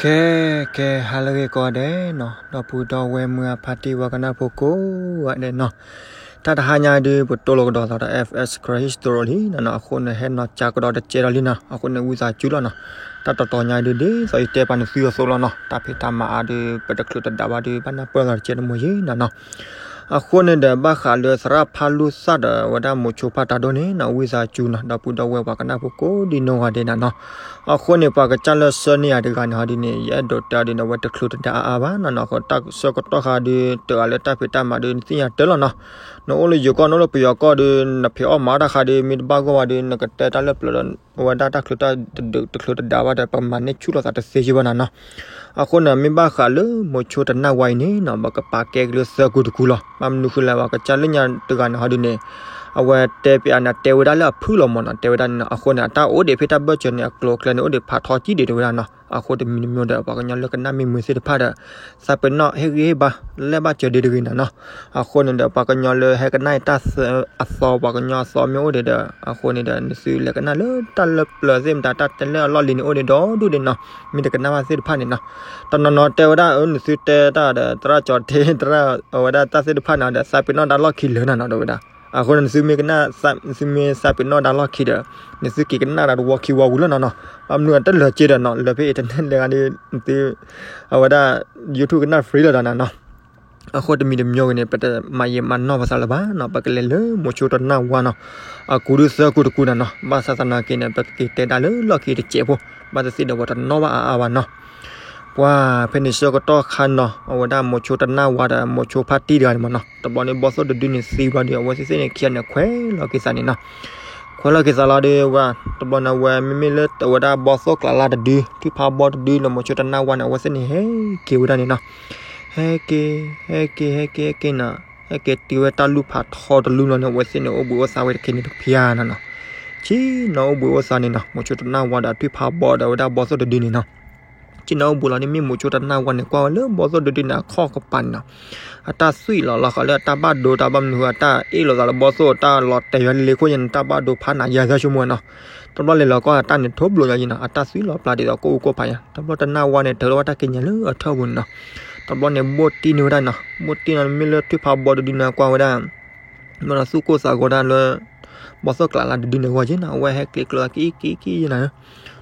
ခဲ ခဲ ဟါလၢအဂ့ၤကိးဂၤဒဲးနီၤ, ဒီပုၢ်ဒီဝဲၢ်မုၢ်အဖါတံၢ်ဝဲကနၣ်ဖိကိးဂၤဒဲးနီၤ, တၢ်တဟါညါဒုး ပတိၢ်လိာ်ကဒီးသးဒီး F S Karen History လံနီၤနီၤ, အဃိန့ၣ် ဟဲနီၤကးကဒီးတကဲးဒီးလံနီၤ, အဃိန့ၣ် ဝံသးစူၤလီၤနီၤ, တၢ်တတီၤညါဒုး ဒ်သိးယတဲပာ်နသုအသိးလီၤနီၤ, တၢ်ဖံးတၢ်မၤအါဒုး ပတချုးတဒးဘၣ်ဒုး ဘၣ်နၢ်ပၢၢ်သးတကဲးတမိၢ်ယံၤနီၤနီၤ. အဃိန့ၣ်ဒီး ဘၣ်ဃးလၢသရၣ်ဖးလူသၣ်ဒီး အဝဲဒၣ်မိၤဆိဖးတၢ်ဒိၣ်န့ၣ်နီၤ, ဝံသးစူၤနီၤ ဒီပုၢ်ဒီဝဲၢ်ပှၤကနၣ်ဖိကိးဒံနီၢ်ဂၤဒဲးနီၤနီၤ. အဃိန့ၣ် ပှၤကစၢ်လၢဆှၢန့ၢ်ယၤတဂၤန့ၣ်ဟီဒုးန့ၣ် ယအဲၣ်ဒိးတဲအီၤဒုးန့ၣ် အဝဲတချုးတဒးအါအါဘၣ်နီၤနီၤ, အဃိတၢ်ဆၢကတီၢ်ခါဒုး တဂၤလၢတၢ်ဖံးတၢ်မၤဒုး နသ့ၣ်ညါတၢ်လီၤနီၤ, နအိၣ်လၢယိၤကီၢ် နအိၣ်လၢပယီၤကီၢ်ဒုး နဖံးအီၣ်မၤအီၣ်တၢ်ဃါဒုး မ့ၢ်တဘၣ်ဂီၢ်ဘၣ်ဒုး နကတဲတၢ်လၢပျၢၤဒီး အဝဲဒၣ်တၢ်ချုးတၢ်တဒုး တချုးတဒးဘၣ်ဒီး ပကမၤန့ၢ်ဆူၣ်လိာ်သးတသ့ယံၤဘၣ်နီၤနီၤ. အဃိန့ၣ် မ့ၢ်ဘၣ်ဃးလၢမိၤဆိတနၢ်ဝါအံၤန့ၣ်နီၤ ပကပာ်ကဲက့ၤလၢသၢကူတကူလီၤ. ဘၣ်မနုၤဃိလဲၣ် ပှၤကစၢ်လၢညါတဂၤန့ၣ်ဟီဒုးန့ၣ် အဝဲတဲပျးနၤ တဲဝဲဒၣ်လၢအဖုၣ်လီၤမၢ်နီၤ, တဲဝဲဒၣ်န့ၣ်နီၤ, အဃိန့ၣ် အတၢ်အိၣ်ဒံးဖဲတၢ်ဘၢၣ်စၢၤန့ၣ် အကျိၤအကျဲန့ၣ် အိၣ်ဒံးဖးထီကံဒံးတဲဝဲဒၣ်နီၤ, အဃိတမံၤတမံၤဒီး ပှၤကညီလၢကနၣ်မ့ၢ်မုာ်သ့ၣ်တဖၣ်ဒီး သးပ့ၤနီၣ်ဟ့ၣ်ဂံၢ်ဟ့ၣ်ဘါ လဲၤဘၣ်စၢၤဒံးတဂ့ၤနီၤနီၤ. အဃိန့ၣ်ဒီး ပှၤကညီလၢဟဲကနၣ်အံၤတၢ်သၢအသီ ပှၤကညီအသီမ့ၢ်အိၣ်ဒံးဒီး အဃိန့ၣ်ဒီး နသုလဲၤကနၣ်လၢတၢ်လၢပျၢၤသ့ၣ်မတၤ တၢ်တဲလၢအလီၢ်လံၤန့ၣ် အိၣ်ဒံးဒီဒူၣ်ဒံးနီၤ, မ့ၢ်တကနၣ်ဘၣ်သ့ၣ်တဖၣ်န့ၣ်နီၤ. တနီၤနီၤတဲဝဲဒၣ် အၢ နသုတဲတၢ်ဒီး သရၣ်ကၠီၤထ့ သရၣ်အဝဲဒၣ်တၢ်သ့ၣ်တဖၣ်န့ၣ်ဒီး သးပ့ၤနီၣ်တၢ်လီၢ်ခံလၢာ်နီၤနီၤ တဲဝဲဒၣ်. အဃိန့ၣ် နသုမ့ၢ်ကနၣ် နသုမ့ၢ်သးပ့ၤနီၣ်တၢ်လီၢ်ခံဒီး နသုက့ၤကနၣ်တၢ်တဝီခံဝီဝံၤလီၤနီၤနီၤ. ဘၣ်မနုၤအတလၢာ်က့ဒီးနီၤ လၢာ်ဖဲအံၤတနဲၣ်လဲၤဂၤဒီး နသု အဝဲဒၣ် YouTube ကနၣ် free လီၤဒီးနီၤနီၤ. အဃိတမံၤတမံၤဂ့ၤန့ၣ် ပတမၤယံာ်မၤနီၢ်ပသးလၢၤဘၣ်နီၤ, ပကလဲၤလၢမိၤဆိတနၢ်ဝါနီၤ, အကူဒုးသၢကူတကူနီၤနီၤ, ဘၣ်ဆၣ်သနာ်က့န့ၣ် ပကက့ၤတဲဒၣ်လၢလီၢ်ခံတစဲးဖိ, ဘၣ်သ့ၣ်သ့ၣ်ဒီးပှၤတနီၣ်ဘၣ်အါအါဘၣ်နီၤ. ပှၤဖဲန့ၣ်ဆၢကတီၢ်ခါနီၤ အဝဲဒၣ်မိၤဆိတနၢ်ဝါဒီး မိၤဆိဖါတံၢ်တဂၤန့ၣ်မ့ၢ်နီၤ, တဘျီန့ၣ် ဘီသိၣ်တဒုန့ၣ်သံဘျီဒီး အဝဲသ့ၣ်သ့ၣ်န့ၣ် ခံဂၤန့ၣ် ခွဲးလီၤက့ၤသးန့ၣ်နီၤ. ခွဲးလီၤက့ၤသးလီၤဒီး ဝဲ တဘျီန့ၣ် အဝဲမ့မ့ၢ်လၢအဝဲဒၣ်ဘီသိၣ်ကျးလါတဒု ထွံၣ်ဖးဘီတဒုလၢမိၤဆိတနၢ်ဝါန့ၣ် အဝဲသ့ၣ်န့ၣ် ဟဲက့ၤဝဲဒၣ်န့ၣ်နီၤ. ဟဲက့ၤ ဟဲက့ၤ ဟဲက့ၤ ဟဲက့ၤနီၤ, ဟဲက့ၤတုၤဝဲတၢ်လူၢ်ဖးထီတလူၢ်လီၤန့ၣ် အဝဲသ့ၣ်န့ၣ် အိၣ်ဘှံးအိၣ်သါဝဲတခ့န့ၣ်တဖၠါနီၤနီၤ. ဆ့ၣ်နီၤအိၣ်ဘှံးအိၣ်သါန့ၣ်နီၤ မိၤဆိတနၢ်ဝါဒီးထွံၣ်ဖးဘီဒီးဝဲဒၣ်ဘီသိၣ်တဒုန့ၣ်နီၤ. ဆ့ၣ်နီၤအိၣ်ဘှံးလီၤန့ၣ် မ့ၢ်မိၤဆိတနၢ်ဝါန့ၣ် ကွၢ်ဝဲလၢဘီသိၣ်တဒုန့ၣ် အခီၣ်ကပၤန့ၣ်နီၤ, အတၢ်သွံၣ်လီၤလီၤဃီလၢအတၢ်ဘၣ်ဒိတၢ်ဘၣ်မနုၤဃိ အတၢ်အ့ၣ်လိာ်သးလၢဘီသိၣ် တၢ်လီၤတဲာ်ယွၤလံလံခိၣ်ညါန့ၣ် တၢ်ဘၣ်ဒိဖးနးယဲၢ်သၢဆိကမိၣ်နီၤ. တဘျီလဲၤလီၤကွၢ်အတၢ်န့ၣ် ထိဘျိညါယံၤနီၤ, အတၢ်သွံၣ်လီၤပျါဒ်သိးကိၣ်အူကိၣ်ဖးယါ. တဘျီတနၢ်ဝါန့ၣ် ထုးထီၣ်ဝဲတၢ်ကံးညာ်လၢအထၢၣ်ပူၤန့ၣ်နီၤ. တဘျီန့ၣ် ဘိၣ်တံၢ်န့ၢ်ဝဲဒၣ်နီၤ, ဘိၣ်တံၢ်န့ၢ်မ့ၢ်လၢထွံၣ်ဖးဘီတဒုန့ၣ် ကွၢ်ဝဲဒၣ် မ့ၢ်ဒီးသူၣ်ကိၢ်သးဂီၤဒၣ်လၢ ဘီသိၣ်ကျးလါတဒုန့ၣ်ဂီၢ်က့နီၤ, အဝဲဟဲကျ့ကျၢၤက့က့က့ယဲနီၤ.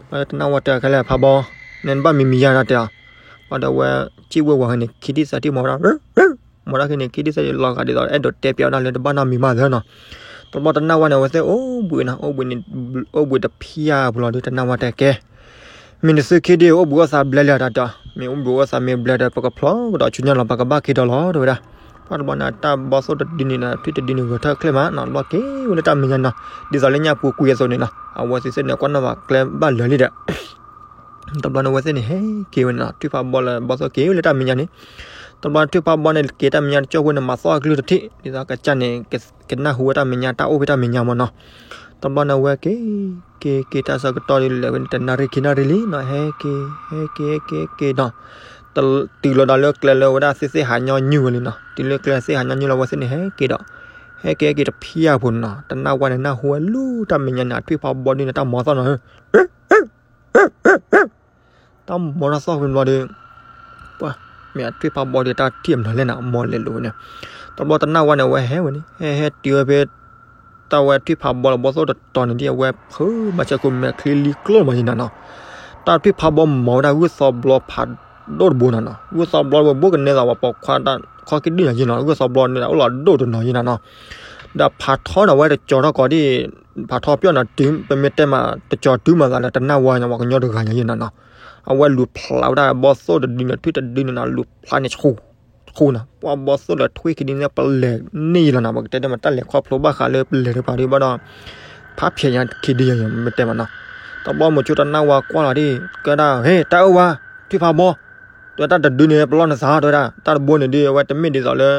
ဘၣ်တနၢ်ဝါတဲအီၤခဲလၢာ် ဖးဘီ နဘၣ်မံမံယါဒီးတဲအီၤ, ဘၣ်ဒီးဝဲ စံၣ်ဝ့ၢ်ဝၤဟဲန့ၣ် ခံဒံၣ်သၢဒံၣ်မၤဝဲဒၣ် မၤဒၣ်ခဲန့ၣ် ခံဒံၣ်သၢဒံၣ်လီၤဂာ်ဒ်သိး အဲၣ်ဒိးတဲပျးဝဲဒၣ်လၢတဘၣ်နီတမံၤဘၣ်သၢနီၤ. တဘျီတနၢ်ဝါန့ၣ် အဝဲသ့ၣ်အိၣ်ဘှံးနီၤ, အိၣ်ဘှံးန့ၣ် အိၣ်ဘှံးတဖၠါပူၤလီၤဒီး တနၢ်ဝါတဲကဲ မ့ၢ်နသုခံဒံၣ် အိၣ်ဘှံးအိၣ်သါဘျဲလံတၢ်တဲအီၤ, မ့ၢ်အိၣ်ဘှံးအိၣ်သါမ့ၢ်ဘျဲဒီး ပကဖျီကဒီးဆူညါလီၤ ပကဘၣ်က့ၤဒီးလီၤ တဲဝဲဒၣ်. ဘၣ်တဘျီန့ၣ် တၢ်ဘီသိၣ်တဒုန့ၣ်ဒီး ထွံၣ်တဒုန့ၣ် ဂဲၤထၢၣ်ချ့မးနီၤ, တဘျီက့ၤဝဲလၢတၢ်မဲာ်ညါနီၤ, ဒ်သိးလၢညၣ်ပူၤကွံာ်အသိးန့ၣ်နီၤ, အဝဲသ့ၣ်သ့ၣ်န့ၣ် ကွၢ်နီၣ်ဘၣ်ကျဲဘၣ်လၢာ်လံဒီး တဘျီန့ၣ် အဝဲသ့ၣ်န့ၣ် ဟဲက့ၤဝဲန့ၣ်နီၤ, ထွံၣ်ဖးဘီလၢဘီသိၣ်က့ၤဝဲလၢတၢ်မဲာ်ညါန့ၣ်, တဘျီထွံၣ်ဖးဘီန့ၣ် က့ၤတၢ်မဲာ်ညါတကၠိၢ်ဖိန့ၣ် မၤသီၣ်အကလုၢ်တထံၣ် ဒ်သိးကစၢ်န့ၣ် ကနၢ်ဟူဝဲတၢ်မဲာ်ညါ တၢ်အိၣ်ဖဲတၢ်မဲာ်ညါမးနီၤ. တဘျီန့ၣ် အဝဲက့ၤ က့ၤ က့ၤတၢ်ဆၢကတီၢ်ဒီး လဲၤဝဲန့ၣ် တနၣ်ရံၣ်ခံနၣ်ရံၣ်လံနီၤ, ဟဲက့ၤ ဟဲက့ၤ ဟဲက့ၤ ဟဲက့ၤနီၤ, တုၤလီၤဒီးလၢကျဲလၢဝဲဒၣ်သ့ၣ်သ့ၣ်ဟးညီနုၢ်ဝဲလံနီၤ, တုၤလၢကျဲသ့ၣ်ဟးညီနုၢ်လီၤ အဝဲသ့ၣ်န့ၣ် ဟဲက့ၤဒီး ဟဲက့ၤ ဟဲက့ၤတဖၠါပူၤန့ၣ်နီၤ, တနၢ်ဝါန့ၣ် နၢ်ဟူဝဲလူၤတၢ်မဲာ်ညါန့ၣ် အထွံၣ်ဖးဘီဒုန့ၣ် တၢ်မၤသီၣ်နီၤ တၢ်မၤတၢ်သီၣ်ဖဲဘျီဒီး ပှၤ မ့ၢ်အထွံၣ်ဖးဘီဒီးတၢ်ထံၣ်အမနုၤလဲၣ်နီၤ, မၤလဲၤလိာ်ဝဲန့ၣ်, တဘျီတနၢ်ဝါန့ၣ် အဝဲဟဲဝဲန့ၣ် ဟဲဟဲတုၤဝဲဖဲ တၢ်ဝဲထွံၣ်ဖးဘီလီၤဘီသိၣ်တတီၤန့ၣ်ဒီး အဝဲဖုးမၤဆဲးခိၣ်မဲာ်ချံလံကျိမးယံၤနီၤနီၤ, တၢ်ထွံၣ်ဖးဘီမၤဝဲဒၣ် ဂုၢ်သီဘျီဖးဒိၣ်တဘိနီၤနီၤ, ဂုၢ်သီဘျီတဘိ ဘိၣ်ကနဲသးပှၤပိာ်ခွါတၢ်ခီက့ၤဒုၣ်ညါယံၤနီၤ, ဂုၢ်သီဘျီန့ၣ် အိၣ်လီၤဒိၣ်တနီၤယံၤနီၤနီၤ, ဒီးဖးထီန့ၣ် အဝဲတကၠီၤထီၣ်ကီးဒ် ဖးထီပျီၢ်နီၤ, တုၤပမ့ၢ်တဲမး တကၠီၤတုၤမးသးလၢတနၢ်ဝါညီ ပှၤကညီတဂၤညါယံၤနီၤနီၤ, အဝဲလူၤဖျးဝဲဒၣ်ဘီသိၣ်တဒုန့ၣ် ထွံၣ်တဒုန့ၣ်နီၤ, လူၤဖျးန့ၣ်ဆူ ဆူနီၤ, ပှၤဘီသိၣ်လၢထွံၣ်ခံဒုန့ၣ် ပလဲၤန့ၢ်ယံၤလီၤနီၤ, ပကတဲဒ်မး တၢ်လဲၤခီဖျိဘၣ်ဃးလၢပလဲၤတပၤဒုးဘၣ်ဒီး ဖးဖျဲးညါခံဒုယံၤယံၤ မ့ၢ်တဲမးနီၤ, တဘျီမိၤဆိတနၢ်ဝါကွၢ်လီၤဒ် ကဲဒၣ် ဟ့ တၢ်အၢဝဲ ထွံၣ်ဖးဘီ တဲတၢ်တဒုန့ၣ် ပလီၢ်နသး တဲဝဲဒၣ်, တၢ်တဘိန့ၣ်ဒုး အဝဲတမ့ၢ်ဒ်သိးလၢ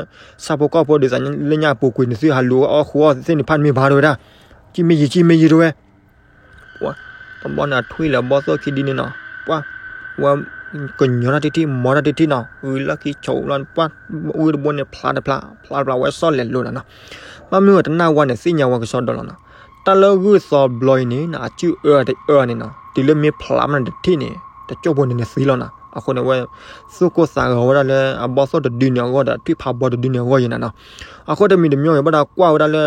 ဆၣ်ဖိကီၢ်ဖိဒ်သိးလၢညၣ်ပူၤကွံာ်န့ၣ် သုဟးလူၤအီၣ်ဃုအီၣ်သ့ၣ်န့ၣ် ဖးတမ့ၢ်ဘၣ် တဲဝဲဒၣ်, ကံၣ်မ့ၢ်ယံၤကံၣ်မ့ၢ်ယံၤတဲဝဲ, ပှၤ တဘျီန့ၣ် အထွံၣ်လၢဘီသိၣ်ခံဒုန့ၣ်နီၤ, ပှၤ ဝဲ ကညီတၢ်တထံၣ် မၤတၢ်တထံၣ်နီၤ, ဂုာ်လီၢ်ခံဆိးလီၤ ပှၤ ဂုၢ်တဘိန့ၣ် ဖျါတဖျါ ဖျါတဖျါ ဝဲစီၣ်လဲၤလိာ်နီၤနီၤ, ဘၣ်မနုၤတနၢ်ဝါန့ၣ် သ့ၣ်ညါဝဲကစီဒီလီၤနီၤ, တၢ်လၢဂုၢ်သီဘျီအံၤန့ၣ်နီၤ အစုအၢတအၢန့ၣ်နီၤ တုၤလၢမ့ၢ်ဖျါမးတထံၣ်န့ၣ် တကၠိၢ်ဖိန့ၣ်န့ၣ်သံလီၤနီၤ, အဃိန့ၣ် အဝဲသူၣ်ကိၢ်သးဂီၤဝဲဒၣ်လၢအဘီၣ်သိၣ်တဒုန့ၣ်အဂီၢ်ဒီး ထွံၣ်ဖးဘီတဒုန့ၣ်အဂီၢ်ယဲနီၤနီၤ. အဃိတမံၤတမံၤအံၤ ဘၣ်ဒီးကွၢ်ဝဲဒၣ်လၢ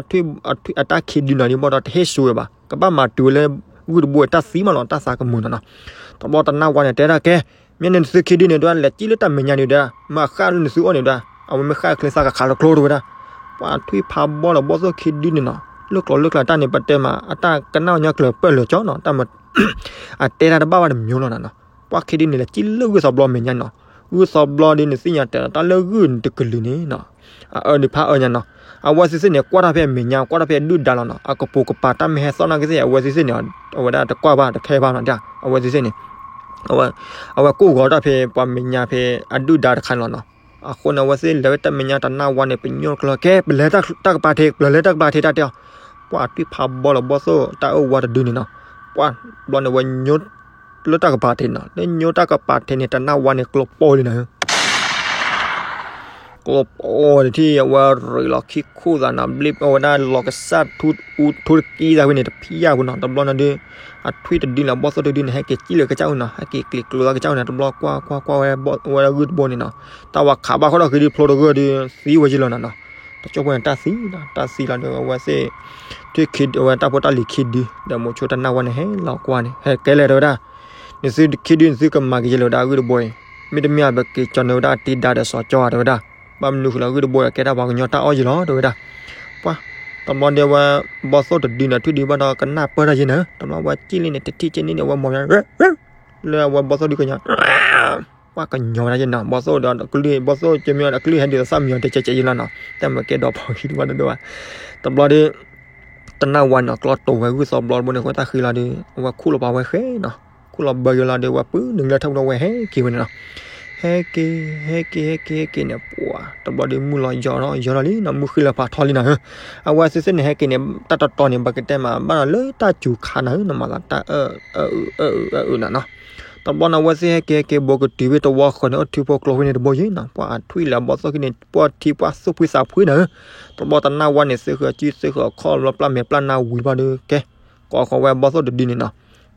အတၢ်ခံဒုနီၤဒ်ဘၣ်ဒီး တဟ့ၣ်ဆူၣ်ဝဲဘၣ်, ကဘၣ်မၤတုၤဝဲလၢဂုၢ်တဘိအတၢ်သံမးနီၤ, တၢ်သးကမုာ်နီၤနီၤ. တဘျီတနၢ်ဝါန့ၣ် တဲဒၣ်ကဲ, မ့ၢ်န့ၣ်နသုခံဒုန့ၣ်ဒၣ် လဲၤကံၣ်လၢတၢ်မဲာ်ညါန့ၣ်ဒၣ်, မ့ၢ်အဃၣ်လၢနသုအိၣ်န့ၣ်ဒၣ်, အဝဲမ့ၢ်ဃၣ်ချ့သးကခးလၢကျိတဝဲဒၣ်. ပှၤထွံၣ်ဖးဘီဒီးဘီၣ်သိၣ်ခံဒုန့ၣ်နီၤ, လၢကျိၤလၢကျဲတၢ်န့ၣ် ပတဲမး အတၢ်ကနၣ်အီၣ်ညီကျၢၤပၢၢ်လၢာ်ကၠီနီၤ, တၢ်မ အတဲတၢ်တဘၣ်ဘၣ်တမံၤလီၤနီၤနီၤ. ပှၤခံဒုန့ၣ် လဲၤကံၣ်လၢဂုၢ်သီဘျီမဲာ်ညါနီၤ. ဂုၢ်သီဘျီဒီး နသ့ၣ်ညါတဲာ်လီၤ တၢ်လၢဂုၢ်တကလုာ်န့ၣ်နီၤ, အအၢဒုးဖးအၢညါနီၤ. အဝဲသ့ၣ်သ့ၣ်န့ၣ် ကွၢ်တၢ်ဖဲအမဲာ်ညါ ကွၢ်တၢ်ဖဲအဒုၣ်ဒါလီၤနီၤ, အကပိာ်ကပၤ တၢ်မ့ၢ်ဟဲသီၣ်နာ်က့သ့ၣ် အဝဲသ့ၣ်သ့ၣ်န့ၣ် အဝဲဒၣ်တကွၢ်ဘၣ်တခဲဘၣ်နီၤ, အဝဲသ့ၣ်သ့ၣ်န့ၣ် အဝဲကိၢ်ဂီၤတၢ်ဖဲပှၤမဲာ်ညါဖဲအဒုၣ်ဒါတခါန့ၣ်လီၤနီၤ. အဃိန့ၣ် အဝဲသ့ၣ်လဲၤဝဲတၢ်မဲာ်ညါတနၢ်ဝါန့ၣ် ပညိၣ်တကျၢၤ ကဲ ပလဲၤတၢ်ကပၤထံး ပလဲၤတၢ်ကပၤထံးတၢ်တဲအီၤ. ပှၤထွံၣ်ဖးဘီဒီးဘီၣ်သိၣ်တၢ်အၢၣ်ဝါတဒုန့ၣ်နီၤ, ပှၤဘျီန့ၣ် အဝဲညိၣ်လၢတၢ်ကပၤထံးနီၤ, လၢညိၣ်တၢ်ကပၤထံးန့ၣ် တနၢ်ဝါန့ၣ် ကျိပိၢ်လံနီၤ ကျိပိၢ်န့ၣ်ထံၣ် အဝဲရ့းလီၤခံခိၣ်သးနီၤ, ဘျ့အဝဲဒၣ်လီၤကစၢ်ထူ အူထူတကံသးဝံၤန့ၣ် တဖံးယၢ်ပူၤနီၤ. တဘျီန့ၣ်ဒီး အထွံၣ်တဒုန့ၣ် ဘီၣ်သိၣ်တဒုန့ၣ် ဟဲက့ၤကံၣ်လၢကစၢ်အူနီၤ, ဟဲက့ၤကျံးကျိၤသးကစၢ်အူန့ၣ် တဘျီကွၢ်ကွၢ်ကွၢ်ဝဲ ဝဲဒၣ်ဂုၢ်တဘိန့ၣ်နီၤ, တၢ်ဝဲခးဘၣ်ဃီဒီးဃ့ဒုးဖျိတဂၢၢ်ဒီး သံဝဲယံၤလီၤနီၤနီၤ. တကၠိၢ်ဖိန့ၣ် တၢ်သံနီၤ, တၢ်သံလီၤဒီး အဝဲသ့ၣ် ထွံၣ်ခံ အဝဲတၢ်ဖိတၢ်လံၤခံဒု ဒီးမိၤဆိတနၢ်ဝါန့ၣ် ဟဲလီၤကွၢ်န့ၣ် ဟဲကဲလဲၣ်တဲဝဲဒၣ်, နသုခံဒု နသုကမၤက့ၤယဲၢ်လၢၤဝဲဒၣ်ဂုၢ်တဘိအံၤ, မ့တမ့ၢ် ပက့ၤကၠီန့ၢ်ဝဲဒၣ်တံဒါဒီးစီၤကၠီတဲဝဲဒၣ်, ဘၣ်မနုၤဃိလၢဂုၢ်တဘိဒီး ကဲတၢ်ပှၤကညီတၢ်အီၣ်ယံၤလီၤတဲဝဲဒၣ်. ပှၤ တဘျီဒီးဝဲ ဘီၣ်သိၣ်တဒုန့ၣ် ထွံၣ်ဒုဘၣ်ဒီး ကနၢ်ပၢၢ်ထီၣ်ယဲၢ်နီၤ, တဘျီဝဲကံၣ်လံန့ၣ် တထံၣ်က့ၤန့ၣ်န့ၣ် အဝဲမီၤ လၢအဝဲဘီၣ်သိၣ်ဒုကညီ ပှၤကညီဝဲဒၣ်ယဲၢ်နီၤ, ဘီၣ်သိၣ်ဒီးကလုၢ် ဘီၣ်သိၣ်ကမ့ၢ်အီၤဒီးကလုၢ်ဟဲဒုးသၣ်မံၤအီၤ တကဲကဲယဲၢ်လီၤနီၤ, တၢ်မ့ၢ်ကဲဒီးဖီခံတဘၣ်တဒိၣ်ဘၣ်. တဘျီဒီး တနၢ်ဝါနီၤ ကျီတိာ်ဝဲဂုၢ်သီဘျီတဘိန့ၣ် ဃိတၢ်ဃံလီၤဒီး အဝဲခူၣ်လီၤပာ်ဝဲဃဲနီၤ, ခူၣ်လီၤဘၢယိၤလီၤဒီး ဝဲပုၢ်နုာ်လၢထၢၣ်ပူၤဒီးဝဲဟဲက့ၤဝဲန့ၣ်နီၤ, ဟဲက့ၤ ဟဲက့ၤ ဟဲက့ၤ ဟဲက့ၤန့ၣ် ပှၤ တဘျီဒီးမုၢ်လီၤယိာ်ထီၣ်ယိာ်ထီၣ်လံနီၤ, မုၢ်ဃံလၤဖးထီလံနီၤ, အဝဲသ့ၣ်သ့ၣ်န့ၣ် ဟဲက့ၤန့ၣ် တၢ်တတီၤန့ၣ် ပကတဲမး ဘၣ်ဒီးလၢတၢ်စူၤခါနီၤ, နမၤသးတၢ်အၢ အၢ အၢ အၢ အၢ နီၤနီၤ. တဘျီန့ၣ် အဝဲသ့ၣ်ဟဲက့ၤဟဲက့ၤဘိကတုၤဖဲတဝီဃၢၤန့ၣ် အိၣ်ထံဖိကျိဖိန့ၣ်တဘိယဲၢ်နီၤ, ပှၤထွံၣ်လၢအဘီၣ်သိၣ်ခံန့ၣ် ပှၤထံပှၤသူၣ်ဖှံသးဖှံနီၤ, တဘျီတနၢ်ဝါန့ၣ် သ့ဃၢၤစုသ့ဃၢၤအခီၣ်ဘျီ ပျၢ်မဲာ်ပျၢ်နါဝံၤဘၣ်ဒီး ကဲ ကိးဃီၤဝဲဘီၣ်သိၣ်တဒုန့ၣ်နီၤ,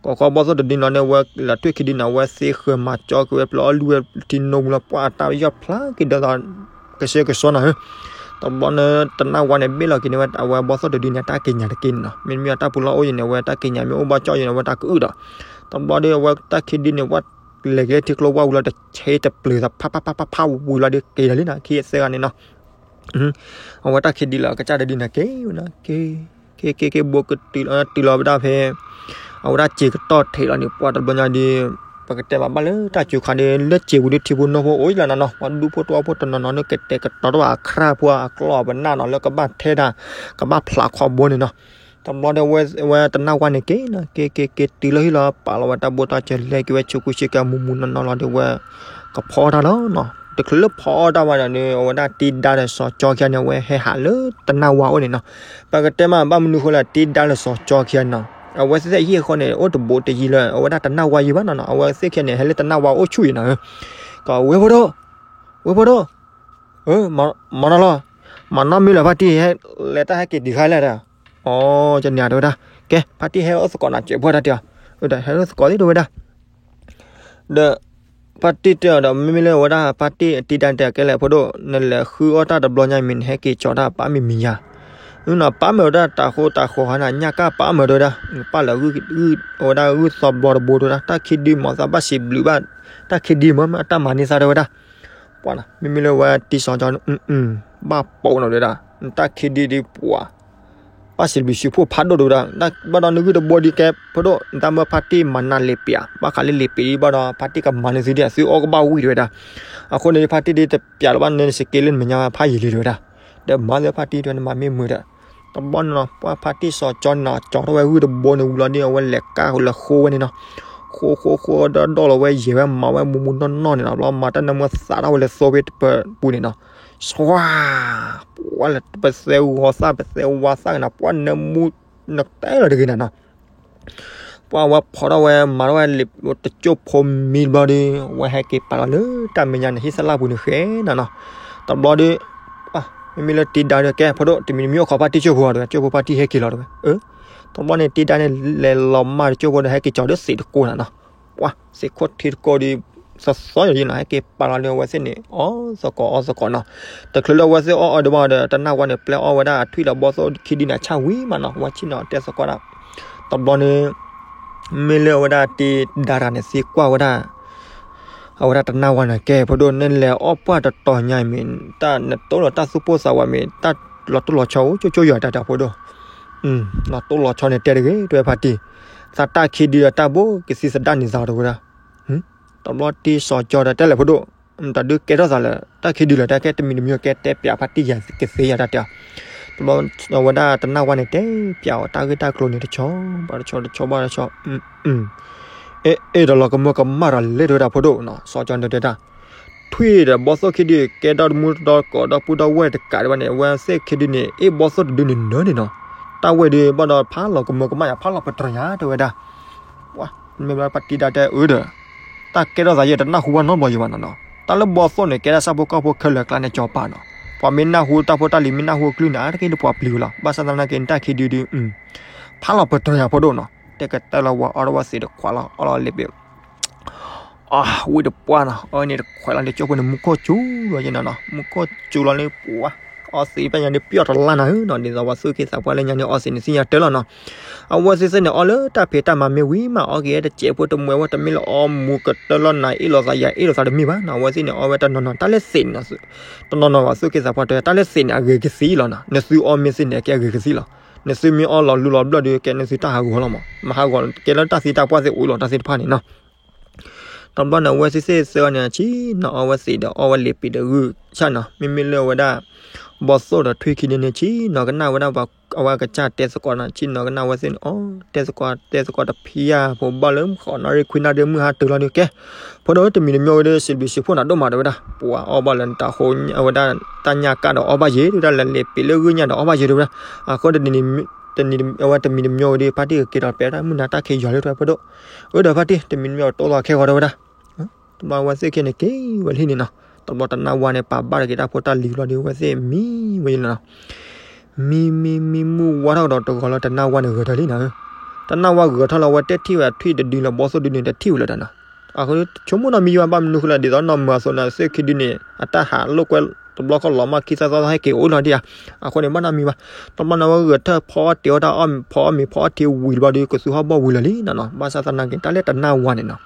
ကိးဃီၤဘီၣ်သိၣ်တဒုနီၤန့ၣ် အဝဲလၢထွံၣ်ခံဒုန့ၣ် အဝဲသ့ဃၢၤမၤကၠီက့ၤဝဲ ပျၢၤအီၣ်လုၢ်ဝဲထံနိပူၤလီၤ, ပှၤတၢ်ယီၢ်ဖျါက့ၤဒီး ကဆှဲကဆှီနီၤဧၢ. တဘျီန့ၣ် တနၢ်ဝါန့ၣ် ဘ့ၣ်လီၤက့ၤန့ၢ်ဝဲ အဝဲဘီၣ်သိၣ်တဒုန့ၣ် အတၢ်က့ၤညါတက့ၢ်န့ၣ်နီၤ, မ့တမ့ၢ်အတၢ်ပူၤလီၢ်အိၣ်ယဲၢ်န့ၣ် အဝဲတၢ်က့ၤညါမ့ၢ်အိၣ်ဘၣ်ကၠီယဲၢ်န့ၣ် အဝဲတၢ်ကအုၣ်ဒီး, တဘျီဒီး အဝဲတၢ်ခံဒုန့ၣ် ပှၤလဲၤက့ၤလၢထံကျိဝါဝံၤလီၤ တဆဲးတပျုၤသး ဖးဖးဖးဖးဖးဝံၤလီၤဒီး က့ၤဒီးလံနီၤ, ခံသၢဂၤန့ၣ်နီၤ အဝဲတၢ်ခံဒုလီၤ ကစၢ်တဒုန့ၣ်က့ၤဝဲနီၤ, က့ၤ က့ၤ က့ၤ က့ၤ ဘိကတုၤလီၤ တုၤလီၤဝဲဒၣ်ဖဲ အဝဲဒၣ်စ့ကတီၢ်ထံးလီၤန့ၣ် ပှၤတဘျီညါဒီး ပကတဲဘၣ်ဘၣ်လၢတၢ်စူၤခါဒီး လၢစ့ပူၤဒီးထံဖိနီၢ်ဖိအိၣ်လီၤနီၤနီၤ, ပှၤဒူဖိတဝီဖိတနီၤနီၤန့ၣ် ကတဲာ်ကတီၤတၢ်ဘၣ်အခရၣ်ဖိအကျီၢ်အပနၢ်နီၤ လၢကဘၣ်ထဲတၢ် ကဘၣ်ဖျးခီဘိန့ၣ်နီၤ. တဘျီဒီး အဝဲတနၢ်ဝါန့ၣ်က့ၤနီၤ, က့ၤ က့ၤ က့ၤ တုၤလၢဟံၣ်လီၤ ပာ်လီၤဝဲတၢ်ဘိတၢ်စၢၤ လဲၤက့ၤဝဲဆူးကူဆူးကၤ မူးမူးနီၢ်နီၢ်လီၤဒီး အဝဲကဖီတၢ်လီၤနီၤ. တချုးလၢဖီအီၣ်တၢ်ဝဲဒၣ်န့ၣ် အဝဲဒၣ်တံဒါဒီးစီၤကၠီခံဂၤန့ၣ် အဝဲဟဲဟးလၢတနၢ်ဝါအိၣ်န့ၣ်နီၤ. ပကတဲမး ဘၣ်မနုၤဃိလၢတံဒါဒီးစီၤကၠီခံဂၤန့ၣ်နီၤ, အဝဲသ့ၣ်သ့ၣ်ဟံၣ်အဃီန့ၣ် အိၣ်တဘိတယံၤလၢ အဝဲဒၣ်တနၢ်ဝါယံၤဘၣ်နီၤနီၤ, အဝဲသ့ၣ်ခံဂၤန့ၣ် ဟဲလၢတနၢ်ဝါအိၣ်ဆူၣ်အံၤနီၤဧၢ, ကဝဲၢ်ဖိဒိၣ် ဝဲၢ်ဖိဒိၣ် မၤနီၢ်လီၤ, မၤနီၢ်မ့ၢ်လၢဖါတံၢ်ဟဲ လဲၤတၢ်ဟဲက့ၤတုၤခါလဲၣ်ဒီး, အိ ကန့ၣ်တဲဝဲဒၣ်, ကဲ ဖါတံၢ်ဟဲအိၣ်သကိးနၤ စဲးဖိတၢ်တဲအီၤ, ဒီးဟဲအိၣ်သကိးသ့ၣ်တဲဝဲဒၣ်, ဒီး ဖါတံၢ်တဲအီၤဒီး မ့မ့ၢ်လၢဝဲဒၣ်ဖါတံၢ်တံဒါတဲအီၤကဲလဲၣ် ဖိဒိၣ် နလဲၤဃုအီၣ်တၢ်တဘျီညါမ့ၢ် နဟဲက့ၤကၠီၤတၢ်ပာ်မံၤမံၤယၤ, နပာ်မ့ၢ်ဝဲဒၣ်တၤဃိတၤဃီၤဟါန့ၣ် ညၣ်ကၢ်ပာ်မ့ၢ်တဲဝဲဒၣ်, နပာ်လၢ အဝဲဒၣ်ဂုၢ်သီဘျီတဘိတဲဝဲဒၣ်, တၢ်ခံဒုမၤသးဘၣ်စံးဘျုးဘၣ်, တၢ်ခံဒုမ့ၢ်မ့ၢ်အတၢ်မၤန့ၢ်သးတဲဝဲဒၣ် ပှၤနီၤ မ့မ့ၢ်လၢဝဲတံၢ်စီၤကၠီန့ၣ် ဘၣ်ပိာ်နီၤတဲဝဲဒၣ်, နတၢ်ခံဒုဒုးပှၤ ဘၣ်စံးဘျုးစံးဖှိၣ်ဖးဒိၣ်တဲဝဲဒၣ်, ဘၣ်ဒီးနဂုၢ်တဘိဒုးကဲ ဖိဒိၣ် နတၢ်မၢဖါတံၢ်မၤနၤလံာ်ပျး ဘၣ်ဃးလၢလံာ်ပျးဒုးဘၣ်ဒီး ဖါတံၢ်ကမၤန့ၢ်သုဒ်အသုအီၣ်ကဘၣ်ဝံၣ်တဲဝဲဒၣ်, အဃိန့ၣ် ဖါတံၢ်ဒုးတပျးလၢၤဘၣ် နစက့လၢနမဲာ်ညါဖးယံာ်လံတဲဝဲဒၣ်, ဒီးမၤသ့ဖါတံၢ်တဲနမၤမ့ၢ်မုာ်ဒီး တဘျီန့ၣ်နီၤ ပှၤဖါတံၢ်စီၤကၠီန့ၣ်နီၤ ကၠီထီၣ်ဝဲဂုၢ်တဘိန့ၣ်ဝံၤလီၤဒီး အဝဲလဲၤကၢ်လၢဃိဝဲန့ၣ်နီၤ, ဃိဃိဃိဒီးဒီၣ်လီၤဝဲယဲၢ်ဝဲမၤဝဲ မူးမူးနီၢ်နီၢ်န့ၣ်နီၤ, ဘျီမၤတၢ်နၢမူသးထီၣ်ဝဲလၢသိဖဲတပၢၤပူၤန့ၣ်နီၤ, ဆွါ ပှၤလၢပသဲဝီသၣ် ပသဲဝါသၣ်က့ၤနီၤ ပှၤနၢမူ နတဲလီၤတဂ့ၤနၤနီၤ ပှၤဝဲဖီထီၣ်ဝဲ မၤထီၣ်ဝဲလံာ်တကၠိၢ်ဖိမံတဘျီဒီး ဝဲဟဲက့ၤပာ်လီၤလၢတၢ်မဲာ်ညါန့ၣ် ဟံၣ်သလၣ်ပူၤန့ၣ်ဃဲနီၤနီၤ, တဘျီဒီး မ့မ့ၢ်လၢတံဒါဒီး ကဲ ဖိဒိၣ် တမံၤတမံၤအိၣ်ခိးဖါတံၢ်ကၠိၢ်ဖိတဲဝဲ ကၠိၢ်ဖိဖါတံၢ်ဟဲက့ၤလီၤတဲဝဲ, တဘျီန့ၣ် တံဒါန့ၣ် လဲၤလီၤမၢ်တကၠိၢ်ဖိဒီး ဟဲက့ၤကၠီၤဒီးသံးတကိးနၤနီၤ, ပှၤ သံးခိၣ်ထံတကိးဒီး စီစီယီၤယဲနီၤ ဟဲက့ၤပာ်လီၤလၢအဝဲသ့ၣ်န့ၣ် အီၣ်သကိးအီၣ်သကိးနီၤ. တချုးလၢအဝဲသ့ၣ်အီၣ်အီဒံးဘၣ်ဒီး တနၢ်ဝါန့ၣ် ပျဲအီၣ်ဝဲဒၣ်ထွံၣ်ဒီးဘီၣ်သိၣ်ခံဒုန့ၣ် အဆၣ်ဝံၤမးနီၤ. ဝဲဆ့ၣ်နီၤတဲသကိးဒၣ် တဘျီန့ၣ် မ့ၢ်လၢအဝဲဒၣ်တ့ဒါတၢ်န့ၣ် သံကွၢ်ဝဲဒၣ် အဝဲဒၣ်တနၢ်ဝါန့ၣ် ကဲဖိဒိၣ် နလဲၤအီၣ်ပှၢ်တတီၤညါအံၤမ့ၢ် တၢ်နတိၢ်လီၤတၢ်သူၣ်ပိၢ်သးဝးမ့ၢ် တၢ်လီၤတိၢ်လီၤဆီအိၣ်ကၠိကၠိယွၤတၢ်တၢ်ဖိဒိၣ် လီၤတိၢ်လီၤဆီန့ၣ်တဲတဂ့ၤ တဲဝဲဖါတံၢ် သးတၢ်ခံဒုဒီးတၢ်ဘိကသံသဒၣ်န့ၣ်သးတဝဲဒၣ် တဘျီတ့စီၤကၠီဒီးတဲလဲၣ်ဖိဒိၣ် တၢ်ဒုးကဲထီၣ်သးလၢ တၢ်ခံဒုလၢတၢ်ကဲတမံၤတမံၤကဲတဲပၠးဖါတံၢ်ယၤကသ့ယၤတၢ်တဲအီၤ တဘျီအဝဲဒၣ်တနၢ်ဝါန့ၣ်တဲပၠးအီၤ တၢ်ဂ့ၢ်တၢ်ကျိၤန့ၣ်တဆီ ဘၣ်တဆီတဆီဘၣ်တဆီ အဲၣ်ဒိးလီၤကမၢကမၣ်ဒီးလဲၤတဝဲဒၣ်ဖိဒိၣ်နီၤ စီၤကၠီန့ၣ်တဲတၢ် ထွံၣ်ဒီးဘီၣ်သိၣ်ခံဒု ကဲဒီးတမူတဒီကိးဒီပုၢ်ဒီဝဲၢ်တကးဒံးဘၣ်န့ၣ် အဝဲသ့ၣ်ခံဒုန့ၣ် အ့ၣ်ဘီၣ်သိၣ်တဒုန့ၣ်နၢၤန့ၣ်နီၤ တၢ်ဝဲဒုးဘၣ်ဒီးဖးလီၤကမၢကမၣ်ယၤ ဖးလီၤပတြၢၤယၤတဲဝဲဒၣ် ပှၤ မ့ၢ်ဘၣ်ပှၤတံၢ်ဒၣ်တဲအၢဒီး တၢ်ကဲထီၣ်သးယဲၢ်တနၢ်ဟူဘၣ်နီတဘျီယံၤဘၣ်နီၤနီၤ တၢ်လၢဘီၣ်သိၣ်န့ၣ် ကဲဒၣ်ဆၣ်ဖိကီၢ်ဖိခဲလၢာ်ကျါန့ၣ်ကၠီၤပာ်နီၤ ပှၤမ့ၢ်နၢ်ဟူတၢ်ဖိတၢ်လံၤမ့ၢ်နၢ်ဟူအကလုၢ်န့ၣ် အါတက့ၢ်ဒီးပှၤပျံၤဝဲလီၤ ဘၣ်ဆၣ်သနာ်က့န့ၣ် တၢ်ခံဒုဒုး ဖးလီၤပတြၢၤယၤဖိဒိၣ်နီၤ တဲကတၢၢ်လီၤဝဲအီၣ်ဒီးဝဲသ့ၣ်တခွးလီၤ အီၣ်လီၤလံာ်ပ့ၤ အဝံၣ်တပှၢ်နီၤ အီၣ်န့ၣ်တခွးလီၤန့ၣ် ကၠိဖိန့ၣ် မူခိၣ်စူၤလီၤယဲနီၤနီၤ မူခိၣ်စူၤလီၤန့ၣ်ပှၤ အီသံးဖဲညါဒုးပျီၢ်တလါနၤဧၢနီၤ ဒ်သိးပှၤသူၣ်က့သးပှၢ်လၢညါန့ၣ် အီသံးန့ၣ်သ့ၣ်ညါတၢ်လီၤနီၤ အဝဲသ့ၣ်သ့ၣ်န့ၣ် အီၣ်လၢတၢ်ဖံးတၢ်မၤမ့ၢ်ဝံၤမး အီၣ်က့ၤတစဲးဖိတမှဲဝဲ တမ့ၢ်လၢအီမူၤကတၢၢ်လီၤနၤ အ့ၣ်လိာ်သးယၤ အ့ၣ်လိာ်သးတမ့ၢ်ဘၣ်နီၤ အဝဲသ့ၣ်န့ၣ် အီၣ်ဝဲတနီၤနီၤ တၢ်လၢသံးန့ၣ် တနီၤနီၤဘၣ် သူၣ်က့သးပှၢ်တဲ တၢ်လၢသံးန့ၣ် အဂ့ၤကသံလီၤနီၤ နသုအီၣ်မ့ၢ်သ့ၣ်န့ၣ် အကဲအဂ့ၤကသံလီၤ နသုမ့ၢ်အီၣ်လီၤလူလီၤဘျၢၣ်ဒုး ကဲနသုတၢ်ဟးဂီၤလီၤမး မၤဟးဂီၤကဲလၢတၢ်သံတၢ်ပှၢ်သ့ၣ်အိၣ်လီၤ တၢ်သ့ၣ်တဖၣ်န့ၣ်နီၤ တဘျီန့ၣ် အဝဲသ့ၣ်သ့ၣ်သၢဂၤန့ၣ် ဆ့ၣ်နီၤအီၣ်ဝဲသံးဒီးအီၣ်ဝဲလံာ်ပံးဒီးဂုၢ်ဆၣ်နီၤ မ့မ့ၢ်လၢအဝဲဒၣ် ဘီၣ်သိၣ်ဒီးထွံၣ်ခံဒုန့ၣ် ဆ့ၣ်နီၤကနၣ်ဝဲဒၣ် အဝဲကစၢ်တဲသကိးနီၤ ဆ့ၣ်နီၤကနၣ်ဝဲသ့ၣ်န့ၣ် အီၣ်တဲသကိးတဲသကိးတဖံးယၤ ဖိဘၣ်လၢဃိးနၣ်ရံၣ်ခွံနၣ်ရံၣ်မုၢ်ဟါတုၤလီၤဒုးကဲ ဖိဒိၣ်တမံၤတမံၤဝဲဒၣ် စံးဘျုးစံးဖှိၣ်နၤဒိၣ်မးတဲဝဲဒၣ် ပှၤအီၣ်ဘၣ်လၢနတၢ်ဃိ အဝဲဒၣ်တၢ်ညၣ်ကၣ်ဒီးအီၣ်ဘၣ်ယဲၤတဲဝဲဒၣ် လၢလံာ်ပံးလၢဂုၢ်ညၣ်ဒီးအီၣ်ဘၣ်ယဲၤတဲဝဲဒၣ် အဃိ အဝဲတမံၤတမံၤဝဲဒၣ် ဖါတံၢ်ကက့ၤဒီးပဲာ်တၢ်မုၢ်နၤတၢ်ခံးယီၤလၢတဲဝဲဖိဒိၣ် အၢဒီးဖါတံၢ် တမံၤတမံၤအတီလီၤခဲဂီၤတဲဝဲဒၣ် တဘျီဝဲသ့ၣ်ခံန့ၣ်က့ၤဝဲလံန့ၣ်နီၤ တဘျီတနၢ်ဝါန့ၣ် ပာ်ဘၣ်တက့ၤတၢ်ဖိတၢ်လံၤလီၤဒီး ဝဲသ့ၣ်မံဝဲလံနီၤ မံမံမံမုၢ်ဝါထီၣ်ကဒီးတဂီၤလီၤ တနၢ်ဝါန့ၣ်ဂဲၤထီၣ်လံနီၤ တနၢ်ဝါဂဲၤထီၣ်လီၤ ဝဲတဲထံၣ်ဝဲထွံၣ်တဒုလၢဘီၣ်သိၣ်ဒုန့ၣ် တထံၣ်ဝဲလၢၤတၢ်နီၤ အဃိဆိကမိၣ်နီတမံၤဘၣ် ဘၣ်မနုၤဃိလဲၣ် ဒ်သိးနီၢ်မုာ်အသိးန့ၣ် သ့ၣ်ခံဒုန့ၣ် အတၢ်ဟးလိာ်ကွဲ တဘျီခီၣ်လီၤမၢ်ခံသၣ်သီသီဟဲက့ၤအိၣ်လီၤဒံးဧါ အဃိန့ၣ် ဘၣ်နီတမံၤဘၣ် တဘျီန့ၣ်ဝဲဂဲၤထၢၣ်ဖီအီၣ်တ့ၤအီၣ်တၢ်အီၣ်ဖီအီၣ်မ့ၤ ဖီအီၣ်ထံဝံၤတဘျီဒီး ကသူဟီၣ်ဘီၣ်ဝံၤလၢာ်လံနီၤနီၤ ဘၣ်ဆၣ်သနာ်က့ တၢ်လၢတနၢ်ဝါန့ၣ်နီၤ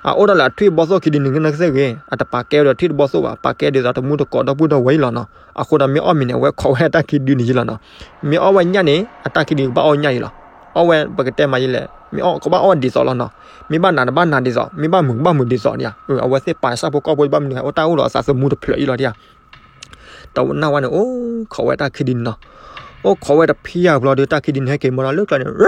အအိၣ်ဒၣ်လၢအထွံၣ်ဘီၣ်သိၣ်ခံဒုန့ၣ် ကနၣ်ကသ့ၣ်ဂ့ၤ အတပာ်ကဲဝဲဒီးထွံၣ်တဘီၣ်သိၣ်ဘၣ် ပာ်ကဲဒ်သိးတမူတကိးဒီပုၢ်ဒီဝဲၢ်အံၤလီၤနီၤ အဃိဒီးမ့ၢ်အီၣ်မ့ၤန့ၣ် အဝဲခိးဝဲတၢ်ခံဒုန့ၣ်ယံၤလီၤနီၤ မ့ၢ်အီၣ်ဝဲညၣ်န့ၣ် အတၢ်ခံဒုကဘၣ်အီၣ်ညၣ်ယံၤလီၤ အီၣ်ဝဲပကတဲမးယံၤလဲၣ် မ့ၢ်အီၣ်ကဘၣ်အီၣ်ဒ်သိးလီၤနီၤ မ့ၢ်ဘၣ်နးတဘၣ်နးဒ်သိး မ့ၢ်ဘၣ်မုာ်ကဘၣ်မုာ်ဒ်သိးန့ၣ် အဝဲသ့ၣ်ပာ်ဆၣ်ဖိကီၢ်ဖိဘၣ်မနုၤ အိၣ်တၢ်အိၣ်ဒီးအသးသမူတဖျၢၣ်အံၤလီၤဒံးဧါ တနၢ်ဝါန့ၣ် အိၣ်ခိးဝဲတၢ်ခံဒုန့ၣ်နီၤ အိၣ်ခိးဝဲတဖံးယၤဘျီဒီး တၢ်ခံဒုန့ၣ် ဟဲက့ၤမီၤဒီးလၢကျါန့ၣ် ပှ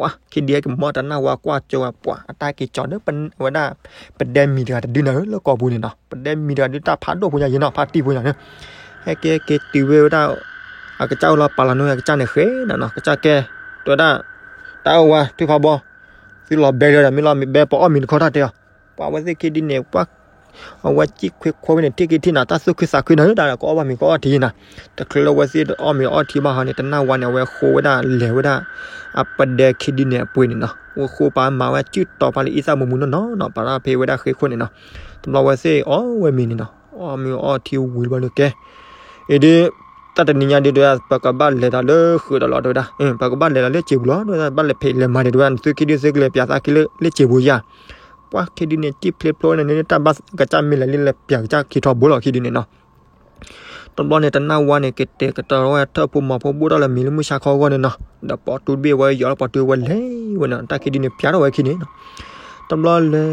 ၤခံဒုဟဲက့ၤမီၤ တနၢ်ဝါကွၢ်ကၠိဝဲ ပှၤအတၢ်ဟဲက့ၤကၠီၤဒီး ဝဲဒၣ် ပဒဲမံၤတဂၤတဒုန့ၣ်ဧၢ လၢကီၢ်ပူၤန့ၣ်နီၤ ပဒဲမံၤတဂၤဒုးတၢ်ဖးဒိၣ်ဖိညါယံၤနီၤ ဖါတံၢ်ဖိညါန့ၣ် ဟဲက့ၤဟဲက့ၤတုၤဝဲဝဲဒၣ် အကစၢ်အိၣ်လီၤပာ်လီၤန့ၢ်ဝဲအကစၢ်န့ၣ်ဃဲနီၤနီၤ ကစၢ်ကဲ တဲဝဲဒၣ် တၢ်အိၣ်ဝဲထွံၣ်ဖးဘီ သုလီၤဘဲလၢဒီး မ့ၢ်လီၤမ့ၢ်ဘဲပအီၣ်မ့ၤတခီတၢ်တဲအီၤ ပှၤဝဲသ့ၣ်ခံဒုန့ၣ် ပှၤ အဝဲစံၣ်ခွ့ခွီဝဲန့ၣ် ထံၣ်က့ၤထံၣ်နၤ တၢ်သူၣ်ခုသးခုန့ၣ် တၢ်ဒီးကအီၣ်ဘၣ်မ့ၤကအီၣ်ထံယံၤနၤ တချုးလၢဝဲသ့ၣ်အီၣ်မ့ၤအီၣ်ထံဘၣ်ဟီန့ၣ် တနၢ်ဝါန့ၣ် အဝဲဃိဝဲဒၣ်လဲၤဝဲဒၣ် အပဒဲခံဒုန့ၣ်အပှ့ၤန့ၣ်နီၤ ဝဲဃိပာ်မၤဝဲစုတီၤပာ်လၢအံသၣ်မူမူနီၢ်နီၢ်နီၤ ပာ်လၢဖဲဝဲဒၣ်ဃ့ခိၣ်န့ၣ်နီၤ တဘျီဝဲသ့ၣ်အီၣ်ဝဲမ့ၤန့ၣ်နီၤ အီၣ်မ့ၤအီၣ်ထံဝံၤဘျီန့ၣ်ကဲ အံၤဒုး တၢ်တနံၤညါဒုးတဲဝဲဒၣ် ပကဘၣ်လဲၤတၢ်လၢဃုာ်ဒီးလီၤတဲဝဲဒၣ် ပကဘၣ်လဲၤတၢ်လၢစံာ်ပူၤလီၤတဲဝဲဒၣ် ဘၣ်လဲၤဖံးလဲၤမၤဒံးတဲဝဲဒၣ် နသုခံဒုသုကလဲၤပၠးသးခံလၢစံာ်ပူၤယါ ပှၤခံဒုန့ၣ် စံၣ်ဖျ့ဖျိန့ၣ်န့ၣ် တၢ်ဘၣ်ကစၢ်မ့ၢ်လဲၤလၢလဲၤပၠးကစၢ်ခံထီဘိလီၤခံဒုန့ၣ်နီၤ တဘျီန့ၣ် တနၢ်ဝါန့ၣ် ကတဲာ်ကတီၤဝဲထၢၣ်ဖိမီၤဖိ ဘိၣ်ထီၣ်လၢမ့ၤလၢမုၢ်ဆါခီအဂီၢ်န့ၣ်နီၤ ဒီးပိာ်တူၢ်တဘ့ၣ်ဝဲ ယီၤလၢပိာ်တူၢ်ဝဲလဲၤဝဲန့ၣ် တၢ်ခံဒုန့ၣ် ပၠးထီၣ်ဝဲခံန့ၣ်နီၤ တဘျီလၢ လၢ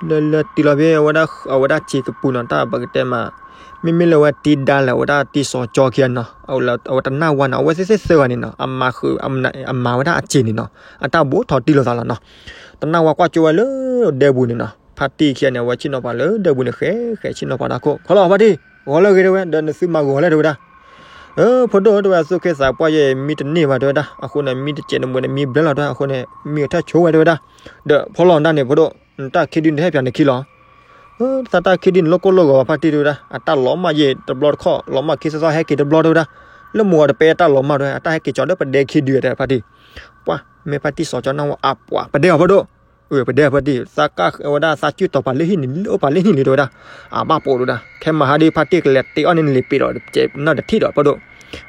လၢတုၤလီၤဖဲအဝဲဒၣ် အဝဲဒၣ်စံာ်ကပူၤနီၤ တၢ်ပကတဲမး မ့မ့ၢ်လၢအဝဲတံၤဒါလၢအဝဲဒၣ်တံၤစီၤကၠီခံဂၤနီၤ အဝဲတနၢ်ဝါနီၤ အဝဲသ့ၣ်သ့ၣ်သၢဂၤန့ၣ်နီၤ အမၤဃုာ် အမၤဝဲဒၣ်အစ့ၢ်န့ၣ်နီၤ အတၢ်ဘိးထီၣ်တံၢ်လိာ်သးလီၤနီၤ တနၢ်ဝါကွၢ်ကၠိဝဲလၢဒဲပူၤန့ၣ်နီၤ ဖါတံၢ်ခံဂၤန့ၣ် အဝဲဆ့ၣ်နီၤပှၤလၢဒဲပူၤန့ၣ် ဃဲဃဲဆ့ၣ်နီၤပှၤတၢ်ခိၣ် ခီလီၤဖါတံၢ် ဂီၤလၢဂ့ၤတဲဝဲ ဒီးနသုမၤဂီၤလဲၣ်တဲဝဲဒၣ် အၢ ဖိဒိၣ်တဲဝဲ သူၣ်က့သးပှၢ်ယဲ မံတန့ၢ်ဘၣ်တဲဝဲဒၣ် အဃိန့ၣ် မံတစဲးတမှဲးန့ၣ် မံဘျဲလီၤတဲဝဲ အဃိန့ၣ် မံအထၢၣ်ဆိဝဲတဲဝဲဒၣ် ဒီးဖီလီၤနတၢ်န့ၣ် ဖိဒိၣ် နတၢ်ခံဒုန့ၣ် တဟဲပၠးနခံလီၤ သးတၢ်ခံဒုန့ၣ် လိၣ်ကိၢ်လိၣ်ဂီၤဘၣ်ဖါတံၢ်တဲဝဲဒၣ် အတၢ်လီၤမၢ်ယဲ တဘျီတခီၣ် လီၤမၢ်ခံသီသီဟဲက့ၤတဘျီတဲဝဲဒၣ် လၢမိၢ်ဂီၤတပဲတၢ်လီၤမၢ်တဲဝဲ အတၢ်ဟဲက့ၤကၠီၤဒီးပဒဲခံဒုတဲဖါတံၢ် ပှၤ မ့ၢ်ဖါတံၢ်စီၤကၠီနၢ်ဝါအပှၤ ပဒဲအီၤဖိဒိၣ် ပှၤပဒဲဖါတံၢ် သးကၢ်ဝဲဒၣ်သးစုၣ်တီၤပာ်လၢဟံၣ်န့ၣ် လၢအိၣ်ပာ်လၢဟံၣ်လံတဲဝဲဒၣ်, အဘၣ်ပိာ်တဲဝဲဒၣ်, ခဲမၤဟါဒီးဖါတံၢ်ကလဲၤတ့အီၣ်န့ၣ်လံာ်ပ့ၤဒီး ကဲနီၣ်တထံၣ်ဒီးပဒိၣ်,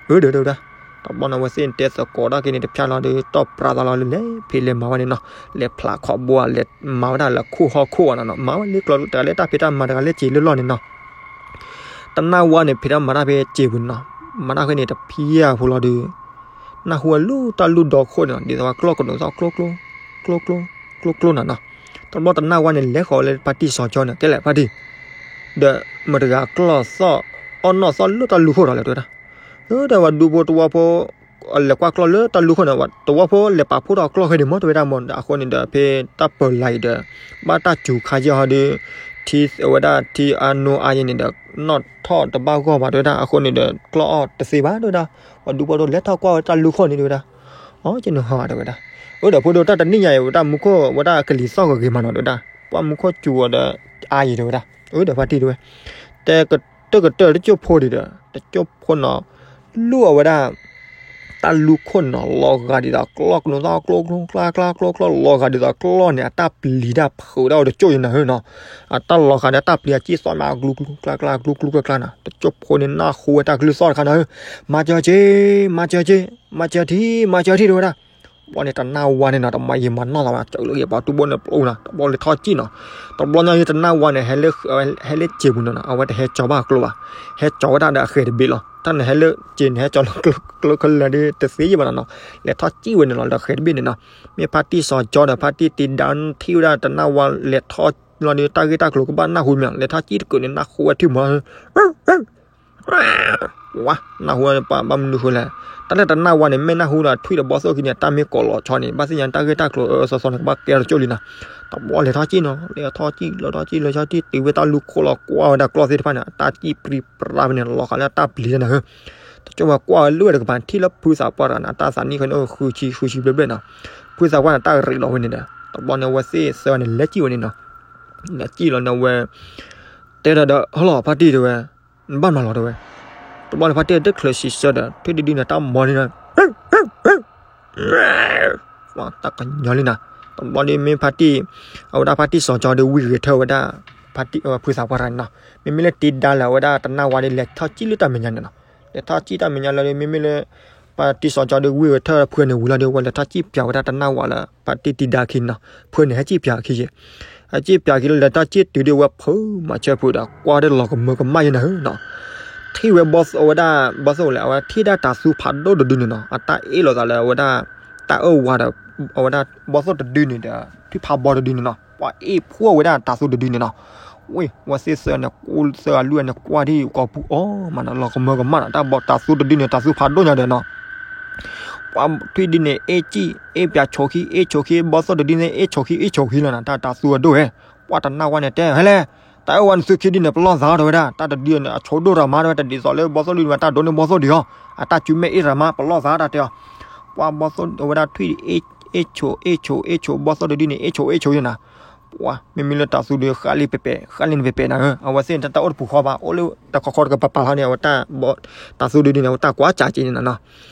အၢဒီးတဲဝဲဒၣ်, တဘျီန့ၣ်အဝဲသ့ၣ်န့ၣ်တဲသကိးဒၣ်က့ၤန့ၣ်တဖျါလီၤဒီး တီၣ်ပြးသးလီၤဒီး လဲၤဖံးလဲၤမၤဝဲန့ၣ်နီၤ, လဲၤဖျးခီဘိ လဲၤမၤဝဲဒၣ်လၢခိၣ်ဟီၣ်ခိၣ်အီၤနီၤနီၤ, မၤဝဲလၢကျီတဂၤလၢတၢ်ဖံးတၢ်မၤတဂၤလၢစံာ်လၢလီၢ်န့ၣ်နီၤ တနၢ်ဝါန့ၣ် ဖံးတၢ်မၤတၢ်ဖဲစံာ်ပူၤန့ၣ်နီၤ, မၤတၢ်ဖဲန့ၣ်တဖျါဖိလီၤဒီး နၢ်ဟူဝဲလၢတၢ်လူၢ်ဒီခိၣ်န့ၣ်နီၤ, ဒ်သိးပှၤကျီၢ်ကနိးသီၣ်ကျိကျိ ကျိကျိ ကျိကျိနီၤနီၤ, တဘျီတနၢ်ဝါန့ၣ် လဲၤဃီၤလၢဖါတံၢ်စီၤကၠီန့ၣ် ကဲလဲၣ်ဖါတံၢ်, ဒီးမတၤတဂၤကျီၢ်သီၣ် အီၣ်နီၣ်သီၣ်လၢတၢ်လူၢ်ခိၣ်ဒီးလဲၣ်တဲဝဲဒၣ်, ဒီးပှၤဒူဖိတဝီဖိ လဲၤကွၢ်ကျီၢ်လၢတၢ်လူၢ်ခိၣ်န့ၣ် တဝီဖိလဲၤပာ်ဖှိၣ်ထီၣ်ကျီၢ်ခဲန့ၣ်မ့ၢ်တဲဝဲဒၣ်မ့ၢ်, အဃိန့ၣ်ဒီးဖဲတၢ်ပၢၤလၢ်အံၤဒီး ဘၣ်တၢ်စူၤခါယဲၢ်ဟီဒီး ထံဝဲဒၣ်ထံအါနိအါယဲၢ်န့ၣ်ဒီး နီၣ်ထီၣ်တဘၣ်ဂီၢ်ဘၣ်တဲဝဲဒၣ်, အဃိန့ၣ်ဒီးကျီၢ်အီၣ်တသ့ဘၣ်တဲဝဲဒၣ်, ပှၤဒူဖိတဝီလဲၤထီၣ်ကွၢ်ဝဲတၢ်လူၢ်ခိၣ်န့ၣ်တဲဝဲဒၣ်, အီကနဟီတဲဝဲဒၣ်, အၢဒီးဖိဒိၣ်တၢ်တနံၣ်ညါအံၤ ဝဲဒၣ်မူခိၣ် ဝဲဒၣ်ကလံၤသီၣ်ဂ့ၤဂ့ၤမးနီၤတဲဝဲဒၣ်, ပှၤမူခိၣ်စူၤအီၤဒီး အါယံၤတဲဝဲဒၣ်, အၢဒီးဖါတံၢ်တဲဝဲ, တဲကတၢၢ်ကတၢၢ်တစိၢ်ဖိဒံးဒီး တစိၢ်ဖိနီၤ လူၢ်အဝဲဒၣ် တၢ်လူၢ်ခိၣ်နီၤ လီၤဂာ်ဒ်သိးကျီၢ်ကနိးသီၣ်ကျိကျိကျါကျါကျိကျိ လီၤဂာ်ဒ်သိးကျီၢ်န့ၣ် အတၢ်ပျံၤတၢ်ဖုးဒၣ်အီၤတစိၢ်ယဲၢ်နၤဧၢနီၤ, အတၢ်လီၤဂာ်ဒီးတၢ်ပျံၤအစံၣ်သီၣ်မး ကျူကျူကျါကျါကျူကျူကျါကျါနီၤ, တစိၢ်ဖိန့ၣ်နၢ်ဟူဝဲတၢ်ကလုၢ်သီၣ်တခါနၤဧၢ, မၤစၢၤက့ၤ မၤစၢၤက့ၤ မၤစၢၤထံ မၤစၢၤထံတဲဝဲဒၣ်, ဘျီန့ၣ်တနၢ်ဝါန့ၣ်နီၤ တမၤယံာ်မၤနီၢ်သးဘၣ် စၢးလၢယပှၤတူၢ်ဘိန့ၣ်ပျိနၤ တဘျီလဲၤထီၣ်စံၣ်နီၤ, တဘျီညါတနၢ်ဝါန့ၣ် ဟဲလၢစံာ်ပူၤန့ၣ်နီၤ အဝဲတဟဲကၠီၤဘၣ်ကျိဘၣ်, ဟဲကၠီၤဝဲဒၣ်ဒီးအဃဲၤတဘ့ၣ်လီၤ, တၢ်န့ၣ်ဟဲလၢစံာ်န့ၣ် ဟဲကၠီၤလၢကျိခဲလၢာ်ဒီး တသ့ယဲၢ်ဘၣ်နီၤနီၤ, လဲၤထီၣ်စံၣ်ဝဲန့ၣ်လီၤ ဒီးအဃဲၤတဘ့ၣ်န့ၣ်နီၤ, မ့ၢ်ဖါတံၢ်စီၤကၠီဒီးဖါတံၢ်တံဒါထံၣ်ဝဲဒၣ်တနၢ်ဝါလဲၤထီၣ်လီၤဒီး တၢ်ဂ့ၢ်တၢ်ကျိၤကဘၣ်နၢ်ဟူမး လဲၤထီၣ်စံၣ်တကုာ်န့ၣ် နၢ်ဟူဝဲထွံၣ်မး ဝါ နၢ်ဟူဝဲပှၤဘၣ်မနုၤဃိလဲၣ်, တၢ်လၢတနၢ်ဝါန့ၣ် မ့ၢ်နၢ်ဟူဒီးထွံၣ်ဒီးဘီသိၣ်ခံန့ၣ် တၢ်မ့ၢ်ကိးလီၤဆီန့ၣ် ဘၣ်သ့ၣ်ညါတၢ်ဂ့ၢ်တၢ်ကျိၤအၢအၢသီသီန့ၣ် ကဘၣ်ကဲထီၣ်တကၠိလံနီၤ, တဘျီလဲၤထီၣ်စံၣ်နီၤ လဲၤထီၣ်စံၣ်လီၤထီၣ်စံၣ်လီၤထီၣ်စံၣ် တုၤဝဲတၢ်လူၢ်ခိၣ်လီၤ ကွၢ်ဝဲဒၣ်ကျီၢ်သ့ၣ်တဖၣ်န့ၣ် အတၢ်စံၣ်ပြံပြါဖဲန့ၣ် လီၤဃာ်လၢအတၢ်ပျံၤန့ၣ်နၤဧၢ, တကၠိဝဲကွၢ်ဝဲလၢဝဲတကပၤ ထံၣ်လၢဖုသးပှၢ်တဂၤန့ၣ် အတၢ်သးနံၣ်ဃီန့ၣ် ဃုဆံဃုဆံဘျဲၣ်ဘျဲၣ်နီၤ, ဖုသးပှၢ်န့ၣ် တၢ်ရံးလီၤဝဲန့ၣ်ဒီး တဘျီန့ၣ် အဝဲသ့ၣ်သၢဂၤန့ၣ် လဲၤစံၣ်ဝဲန့ၣ်နီၤ, လဲၤစံၣ်လီၤန့ၣ် အဝဲ တဲဒၣ်ဒီး ဟီလီၤဖါတံၢ်တဲဝဲ, နဘၣ်မၤလီၤတဲဝဲ, တဘျီန့ၣ်ဖါတံၢ်တချုးစံးဆၢဒီး ထွံၣ်တဒုန့ၣ် တၢ်မီၤန့ၣ်ဒီး တၢ်ကညီလံနၤ, တဘျီဒီးမ့ၢ်ဖါတံၢ် အဝဲဒၣ်ဖါတံၢ်စီၤကၠီဒီးဝံၢ်ဂဲၤထၢၣ်ဝဲဒၣ် ဖါတံၢ်အဝဲဖုသးပှၢ်တဂၤန့ၣ်နီၤ, မ့မ့ၢ်လၢတံဒါလၢအဝဲဒၣ်တနၢ်ဝါဒီး လဲၤထီၣ်စံၣ်လၢတၢ်မဲာ်ညါန့ၣ်နီၤ, လဲၤထီၣ်စံၣ်တၢ်မဲာ်ညါလီၤဒီး မ့မ့ၢ်လၢ ဖါတံၢ်စီၤကၠီဒီးဝံၢ်ဂဲၤထၢၣ်ဖုန့ၣ်ဝံၤလီၤဒီး အဝဲလဲၤထီၣ်စံၣ်ပၠးဝဲဒၣ်တနၢ်ဝါလၢ ဖါတံၢ်တံဒါခံန့ၣ်နီၤ, ဖုန့ၣ်ဟဲစံၣ်ပၠးအခံယဲၢ် ဟဲစံၣ်ပၠးခံလၢလဲၤထီၣ်စံၣ်တုၤဒီး အဝဲဖုမၤဆၢဖုဒီး ကွၢ်ဒီးလီၤကမၢကမၣ်ယဲၢ်နၤဧၢနီၤ, ထံၣ်ဝဲဘီသိၣ်ဝဲဒၣ် ဘီသိၣ်လဲၣ် အဝဲထံၣ်ဒၣ်တၤသူဖးဒိၣ်တဒုန့ၣ်နီၤ အတၢ်အ့ၣ်လိာ်သးလၢအဝဲဒၣ် တၢ်အၢၣ်ဝါဒီး အဝဲဒၣ်ဘီသိၣ်တဒုန့ၣ်ဒီး ထွံၣ်ဖးဘီတဒုန့ၣ်နီၤ ပှၤအ့ၣ်ဖှိၣ်ဝဲဒၣ်တၤသူတဒုန့ၣ်နီၤ, ဝ့ၢ် ဝဲသ့ၣ်သၢန့ၣ် ကိးသၢဂၤလွံၢ်ဂၤန့ၣ် ကွၢ်ဒ်ကိးပူၤအီၤမးနီၤ လီၤကမၢကမၣ်နီၤ တၢ်ဘီတၤသူတဒုန့ၣ် တၤသူဖးဒိၣ်ညါဒီးနီၤ ပှၤထွံၣ်ဒုန့ၣ် အ့ၣ်စံၣ် အ့ၣ်ပၠးဆိးခံ အ့ၣ်ဆိးခံ ဘီသိၣ်တဒုန့ၣ် အ့ၣ်ဆိးခံ အ့ၣ်ဆိးခံလီၤနီၤ တၢ်တၤသူအဒိၣ်ဝဲ, ပှၤတနၢ်ဝါန့ၣ်တဲ ဟဲလဲၣ် တၢ်အၢၣ်ဝါနသုခံဒုန့ၣ် ပလီၢ်သးတဲဝဲဒၣ် တၢ်တဒုန့ၣ် အဆိဒိၣ်ရၤမးတဲဝဲ တဒ်သိးလၢဘီသိၣ်လွံၢ်ဒုဝဲ တၢ်ဒိးန့ၢ်ဘီသိၣ်ဒံးအီၤ အတၢ်စုမဲအ့ၣ်ရၤမး ပလီၢ်သးတၢ်တဲအီၤ, ပှၤဘီသိၣ်အဝဲဒၣ်ထွံၣ် အ့ၣ်ဆိး အ့ၣ်ဆိး အ့ၣ်ဆိး ဘီသိၣ်တဒုန့ၣ် အ့ၣ်ဆိး အ့ၣ်ဆိးယဲၢ်နၤ ပှၤ မ့မ့ၢ်လၢတၤသူဒု ဃၣ်လံပှဲၤပှဲၤ ဃၣ်လံန့ၣ်ပှဲၤပှဲၤနၤဧၢ အဝဲသ့ၣ်န့ၣ် တၢ်တအိၣ်တပူၤဃီဘၣ် အိၣ်လၢတခီခီတကပၤပၤလီၤန့ၣ် အဝဲတၢ်ဘီ တၤသူဒုဒုန့ၣ် အဝဲတၢ်ကွၢ်ကၠးက့ၤန့ၣ်နီၤ,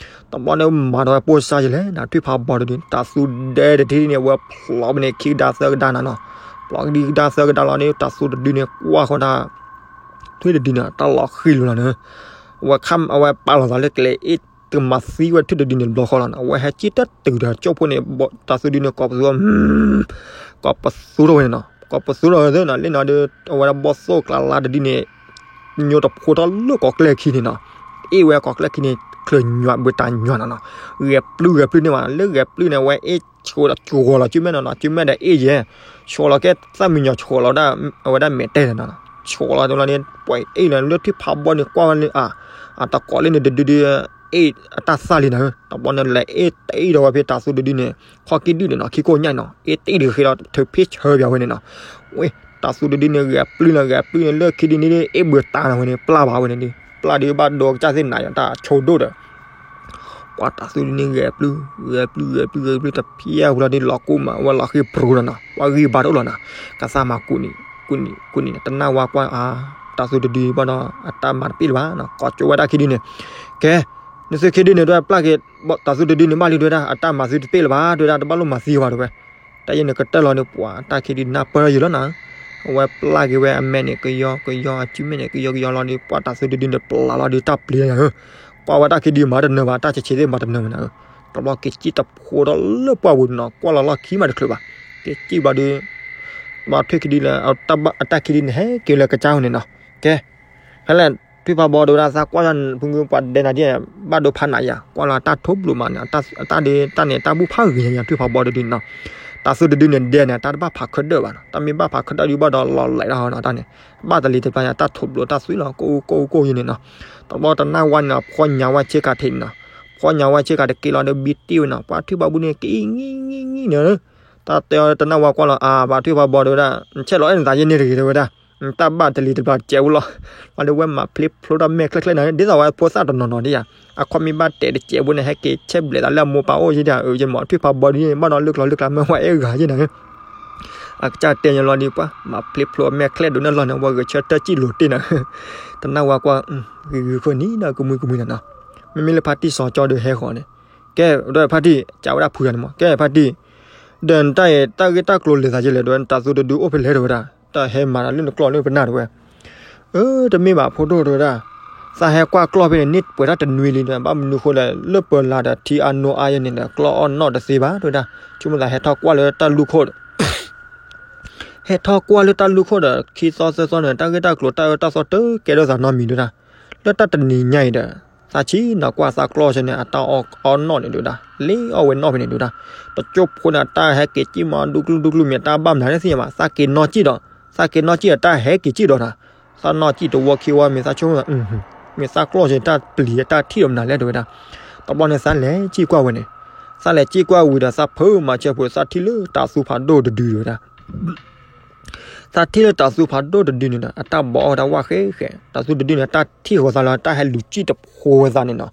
တဘျီန့ၣ်မၤဒီးဝဲပိၢ်စါယလဲၣ်နၤ ထွံၣ်ဖးဘီတဒု တၤသူဒဲတထံၣ်န့ၣ် အဝဲဖျိးဘၣ်န့ၣ် ခံကဒါသၢကဒါနၤနီၤ, ဖျိးကဒံကဒါသၢကဒါလီၤန့ၣ် တၤသူတဒုန့ၣ် ကွၢ်ဃီဒၣ် ထွံၣ်တဒုန့ၣ် တၢ်လီၤဃံၤလီၤနၤန့ၣ်, အဝဲခါအဝဲပာ်လီၤသးလၢကျဲအ့ၣ် တမၤသံဝဲထွံၣ်တဒုန့ၣ်တဘျီဃီလီၤနီၤ, အဝဲဟဲစံၣ်တတုၤဒီးကၠိဖိန့ၣ် တၤသူဒုန့ၣ် ကိးပသူ ကိးပသူထီၣ်ဝဲန့ၣ်နီၤ, ကိးပသူထီၣ်ဝဲသ့နီၤ လၢနီၤဒီး အဝဲဒၣ်ဘီသိၣ်ကျါလါတဒုန့ၣ် ညိတဖိထီၣ်လၢကိးကျဲခံန့ၣ်နီၤ, အ့ၣ်ဝဲကိးကျဲခံန့ၣ် ချၢၣ်ညွးဘုတၢ်ညွးနီၤနီၤ, ဂဲၤပျုၢ်ဂဲၤပျုၢ်န့ၣ်ဘၣ် လၢဂဲၤပျုၢ်န့ၣ် အဝဲအ့ၣ်ဆိးဒီးကၠိလီၤ ကၠိမဲၣ်နီၤနီၤ ကၠိမဲၣ်ဒီးအ့ၣ်ယဲၢ် ဆိးလီၤကဲသၣ်မံညီၤဆိးလီၤဒၣ် အဝဲဒၣ်မဲာ်တဲၢ်န့ၣ်နီၤ, ဆိးလီၤတဘျီန့ၣ် ပှၤအ့ၣ်လီၤလၢထွံၣ်ဖးဘီန့ၣ် ကွၢ်ဝဲလၢ အတကိးလၢန့ၣ်တဒုဒု အ့ၣ်အတၢ်သၣ်လံနၤဧၢ, တဘျီန့ၣ်လဲၤအ့ၣ်တ့ၢ်ဒီးဝဲဖဲတၤသူတဒုန့ၣ် ခီၣ်ကံၣ်ဒုၣ်န့ၣ်နီၤ ခံကိးညါနီၤ အ့ၣ်တ့ၢ်ဒုးဃ့ဒီးထုးဖ့ၣ်ဆၢပၠးဝဲန့ၣ်နီၤ, ဝ့ၢ် တၤသူတဒုန့ၣ် ဂဲၤပျုၢ်န့ၣ် ဂဲၤပျုၢ်န့ၣ် လၢခံဒုန့ၣ် အ့ၣ်ဘုတၢ်နၤဝဲန့ၣ် ပျၢ်ဘၣ်ဝဲန့ၣ်ဒုး ပျၢ်ဒုးဘၣ်ဒိကစၢ်သ့ၣ်နၤယၤတၢ်ဆိဒိၣ်ဒီး ပှၤတၤသူတဒုန့ၣ် ဂဲၤပျုၢ် ဂဲၤပျုၢ် ဂဲၤပျုၢ် ဂဲၤပျုၢ် တဖျဲၣ်အပူၤလီၤဒုး လီၤကိၢ်မး အဝဲလီၤဃံၤပြူၤလီၤနီၤ ပှၤဂံၢ်ဘါတအိၣ်လီၤနီၤ, ကသၣ်မၤကူးန့ၣ် ကူးန့ၣ် ကူးန့ၣ် တနၢ်ဝါကွၢ်အါ တၤသူတဒုဘၣ်ဒီး အတၢ်မၤတပ့ၢ်လၢၤဘၣ်နီၤ ကိးကၠိဝဲဒၣ်ခံဒုန့ၣ်, ကဲ နသုခံဒုန့ၣ် ဒွဲၣ်ပျၢ်က့ၤ တၤသူတဒုန့ၣ်ဘၣ်လံဒွဲဒၣ် အတၢ်မၤသုတပ့ၢ်လၢၤဘၣ် ဒွဲဒၣ် တဘၣ်လိၣ်မၤသံဘၣ်တဲဝဲ, က တၢ်ယဲၢ်န့ၣ်ကတၢၢ်လီၤဒီး ပှၤတၢ်ခံဒုနၢ်ပၢၢ်ထီၣ်ယိာ်လီၤနၤ, အဝဲပျၢ်က့ၤဝဲအမဲာ်န့ၣ်ကယီကယီ အစုမဲာ်န့ၣ်ကယီကယီလီၤဒီး ပှၤတၢ်သူတဒုန့ၣ်ပျၢ်လီၤဒီးတၢ်ပျံၤညါဧၢ, ကွၢ်ဝဲတၢ်ခံဒုမၤတနၢၤဘၣ် တၢ်ဆံးဆံးသ့ၣ်မၤတနၢၤမနၤဧၢ, တဘျီက့ၤစံၣ်တဖိဒီးလၢပှၢ်ပူၤနီၤ ကွၢ်လီၤလီၢ်ခံမးတချုးဘၣ်, က့ၤစံၣ်ဘျီဒီး ဘၣ်ထွံၣ်ခံဒုလၢ အတၢ်ခံဒုန့ၣ်ဟဲက့ၤလၢကစၢ်ဧိၤန့ၣ်နီၤ, ကဲ ဖဲလဲၣ် ထွံၣ်ဖးဘီဒဝဲဒၣ် သးကွၢ်ဖုပှၤဒဲနၤဒ် ဘၣ်ဒိဖးနးယၤ ကွၢ်လီၤတၢ်ထိၣ်ဘျိးမးန့ၣ် တၢ်ဒုးတၢ်န့ၣ် တၢ်ဘူၣ်ဖးဂ့ၤညါ ထွံၣ်ဖးဘီဒုးနီၤ, တၢ်သူတဒုန့ၣ်ဒဲန့ၣ် တၢ်တဘၣ်ဖးခၢဒၢၣ်ဘၣ်နီၤ, တၢ်မ့ၢ်ဘၣ်ဖးခၢဒၢၣ်ဒုးဘၣ်ဒီးလီၤလဲးတၢ်ဟီနီၤ တၢ်န့ၣ် ဘၣ်တလံၤတပျၢ်ညါ တၢ်ထိၣ်ဘျိးတၢ်သွံလီၤ ကိၢ်ကိၢ်ကိၢ်ယဲန့ၣ်နီၤ, တဘျီတနၢ်ဝါန့ၣ် ဖှီၣ်ညါဝဲဆ့ကၤထံးန့ၣ်နီၤ, ဖှီၣ်ညါဝဲဆ့ကၤတက့ၢ်လီၤဒီး ဘံတ့ၢ်ဝဲနီၤ ပှၤထွံၣ်ဖးဘီန့ၣ် က့ၤအံၤ ငံၢ်ငံၢ်ငံၢ်န့ၣ် တၢ်တဲတနၢ်ဝါကွၢ်လီၤ အါ ဘၣ်ထွံၣ်ဖးဘီဒဝဲဒၣ် နဆဲးလီၤအဲၣ်နသးယဲန့ၣ်တဂ့ၤ တဲဝဲဒၣ်, တၢ်ဘၣ်တလံၤတပျၢ်စဲးဝဲလီၤ, လီၤဒီးဝဲမၤဖျ့ဖျိထီၣ်မဲာ်ချ့ချ့န့ၣ် ဒ်သိးဝဲဖိသၣ်တနီၤနီၤဒ်ယၤ, အခိၣ်မ့ၢ်ဘၣ်တဲာ်တစဲးဖိန့ၣ် ဟဲက့ၤဆဲးဘျဲးသးလၢအမိၢ်ပၢ်အိၣ်ယဲဒၣ် အၢ ယမ့ၢ်ထွံၣ်ဖးဘီဒုး ဘၣ်ဒီးလၢကျီၤလၢကျါမ့ၢ်ဝဲအဲၣ်ဂၤယဲန့ၣ် အကစၢ်တဲညါလီၤဒီး ပှၤမၤဖျ့ဖျိအမဲာ်ချ့ဒိးန့ၢ်လီၤန့ၣ် ဝဲဂဲၤဆၢထၢၣ်စံၣ်လိၤတ့ၢ်န့ၣ်, တနၢ်ဝါကွၢ် ဂ့ၤဂ့ၤခိၣ်နံၤဒီးကမှံကမှံန့ၣ်နီၤ, မ့မ့ၢ်လၢဖါတံၢ်စီၤကၠီဒီးဟဲဃီၤန့ၣ်, ကဲ ဒီးဖါတံၢ် ကးဝဲဒၣ်ဖုဂၤန့ၣ်မး ကဲဖါတံၢ် ဒီးနတၢ်အံၤ တၢ်ဂ့ၢ်တၢ်ကျိၤလဲၤသးယဲလဲၣ် တဲဝဲ တၢ်သူတဒုအိၣ်ဖဲလဲၣ် တဲဝဲဒၣ်, တၢ်ဟဲမၤတၢ်လၢနကျီၢ်လၢပနၢ် တဲဝဲ, အၢ တမ့ၢ်ဘၣ်ဖိဒိၣ် တဲဝဲဒၣ်, သးဟဲကွၢ်ကျီၢ်ဖဲန့ၣ် န့ၢ်ပှဲၤတၢ်တနွံလံ တဲဝဲ, ဘၣ်မနုၤဃိလဲၣ် လၢပၢၤလၢ်ဒီးထံအါနိအါယဲန့ၣ်ဒီး ကျီၢ်အီၣ်နီၣ်တသ့ဘၣ် တဲဝဲဒၣ်, ဆိကမိၣ်သးဟဲထီၣ်ကွၢ်လၢတၢ်လူၢ်ခိၣ်ဒီး ဟဲထီၣ်ကွၢ်လၢတၢ်လူၢ်ခိၣ်ဒီး ခံသီသၢသီန့ၣ် တၢ်ဂ့ၢ်တၢ်ကျိၤတၢ်အၢတၢ်သီတကဲထီၣ်သးနီတမံၤ တဲဝဲဒၣ်, လၢတၢ်တနံၤညါအံၤဒီး သးဆံးနီၤကွၢ်သးကျီၢ်ဆၢန့ၣ် အတၢ်အီၣ်နီၣ်န့ၣ် တဲဝဲဒၣ်, လ့အီၣ်ဝဲနီၣ်ဖဲန့ၣ် တဲဝဲဒၣ်, တကၠိဖိန့ၣ် အတၢ်ဟဲက့ၤစံၣ်မး ဒူကျူၢ်ဒူကျူၢ်မ့ၢ် တၢ်ဘၣ်မနုၤလဲၣ်သ့ၣ်ညါဘၣ် သးက့ၤနီၣ်စံၣ်ဒီး သးက့ၤနီၣ်စံၣ်ဒီး တၢ်ဟဲက့ၤစံၣ်ဒီးတၢ်, သးနီၣ်စံၣ်တဝီခံဝီ မ့ၢ်သးဆိကမိၣ်သး မ့ၢ်သးကျီၢ်ဆၢ တၢ်ပျံၤတၢ်ထံၣ်ဒီးမနုၤလဲၣ် တဲဝဲဒၣ်, တဘျီန့ၣ် သးလဲၤစံၣ်ကွၢ်ဝဲန့ၣ်, သးလဲၤစံၣ်ကွၢ်ဝံၤဒီး သးဖၢမၤစၢၤဖိ သးထံၣ်လၢတၢ်သူဖးဒိၣ်တဒု တဲဝဲဒၣ် သးထံၣ်လၢတၢ်သူဖးဒိၣ်တဒုန့ၣ်ဒီး အတၢ်ဘီအီၣ်တၢ်ဝၣ်ဃဲဃဲ, တၢ်သူတဒုန့ၣ် တၢ်ထံၣ်ဃီၤသးလီၤ တၢ်ဟဲလူၤစံၣ်တဖိဝဲသးန့ၣ်နီၤ,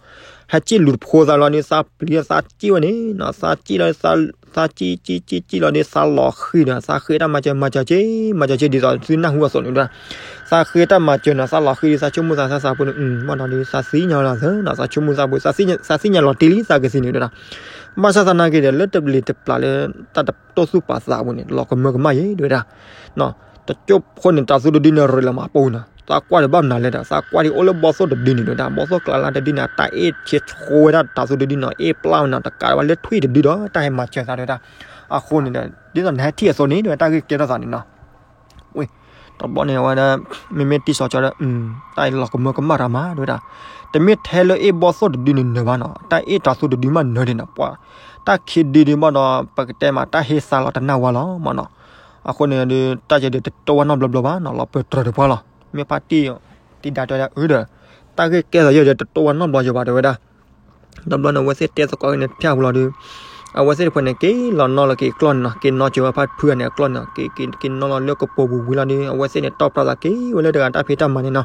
ဟဲစံၣ်လူၤတဖိသးလီၤဒီး သးပျံၤသးစံၣ်ဝဲန့ၣ်နီၤ, သးစံၣ်လီၤ သးစံၣ်စံၣ်စံၣ်စံၣ်လီၤဒီး သးလီၤဃံၤဒီး သးဃ့တၢ်မၤစၢၤ မၤစၢၤက့ မၤစၢၤက့ ဒ်သိးသုနၢ်ဟူအသိးန့ၣ်ဒီး သးဃ့တၢ်မၤစၢၤနီၤ, သးလီၤဃံၤဒီး သးဆိကမိၣ်သးသးသးဖိန့ၣ် ဘၣ်ဒီး သးသံညါလီၤသၢနီၤ, သးဆိကမိၣ်သးဖိ သးသံညါလီၤတံၢ်လံ သးကသံန့ၣ်ဒီး ဘၣ်ဆၣ်သနာ်က့ဒီး လၢတဘျီတပျၢ်လၢ တၢ်တတိၢ်သူၣ်ပာ်သးအပူၤန့ၣ် လီၤကမၢကမၣ်ယဲ တဲဝဲဒၣ်, တကၠိဖိန့ၣ် တၢ်သူတဒုန့ၣ် ရ့းလီၤမးပိၢ်နီၤ, သးကွၢ်ဒီးဘၣ်မနုၤလဲၣ်ဒီး သးကွၢ်ဒ်အိၣ်လၢဘီၣ်သိၣ်တဒုန့ၣ် တဲဝဲဒၣ်, ဘီၣ်သိၣ်ကျးလါတဒုန့ၣ် အတၢ်အ့ၣ်ဆ့ဆိဝဲဒၣ်တၢ်သူတဒုနီၤ, အ့ၣ်ပျၢ်ဝဲနီၤ, တကးဒံးဘၣ်လၢထွံၣ်တဒုဒီး တၢ်ဟဲမၤစၢၤသး တဲဝဲဒၣ်, အဃိန့ၣ်ဒီး ဒ်သိးနဟဲထံၣ်အသိးန့ၣ် တဲဝဲ တၢ်ဂ့ၢ်ကဲထီၣ်သးန့ၣ်နီၤ ဝ့ၢ်, တဘျီန့ၣ် အဝဲဒၣ် မ့မ့ၢ်တံၢ်စီၤကၠီဒီး တၢ်အံၤလီၤကမၢကမၣ်တၢ်မး တဲဝဲဒၣ်, တမ့ၢ်ထဲလၢအ့ၣ်ဘီၣ်သိၣ်တဒုန့ၣ်နၢၤဘၣ်နီၤ, တၢ်အ့ၣ်တၢ်သူတဒုမးနၢၤဒံးနီၤ, ပှၤ တၢ်ခံဒုဒုးဘၣ်ဒီး ပကတဲမး တၢ်ဟ့သးလီၤတနၢ်ဝါလီၤမးနီၤ, အဃိန့ၣ်ဒီး တၢ်ယဲဒီးတတိၢ်ဝဲနီတဘျီဘျီဘၣ်နီၤ, လီၤပၢၢ်တြၢၤတပှၢ်လီၤ, မ့ၢ်ဖါတံၢ် တံၢ်ဒါတဲဝဲဒၣ် အၢဒီး တၢ်ဂ့ၢ်ကဲထီၣ်သးယဲဒီး တတိၢ်ဝဲနီတဘျီယဲဘၣ် တဲဝဲဒၣ် တဘျီန့ၣ် အဝဲသ့ၣ်တဲသကိးန့ၣ် ဖၠၣ်ပူၤလီၤဒီး အဝဲသ့ၣ်တဖၣ်န့ၣ် က့ၤလီၤနီၣ်လီၤက့ၤကျီၢ်န့ၣ်နီၤ, က့ၤနီၣ်စၢၤဝဲဖါဖုဂၤန့ၣ်အကျီၢ်န့ၣ်နီၤ, က့ၤ က့ၤ က့ၤနီၣ်လီၤလၢကပိာ်ပူၤဝံၤလီၤဒီး အဝဲသ့ၣ်န့ၣ်တီၣ်ပြသးက့ၤဝဲလၢတဂၤတၢ်ဖံးတၢ်မၤန့ၣ်နီၤ,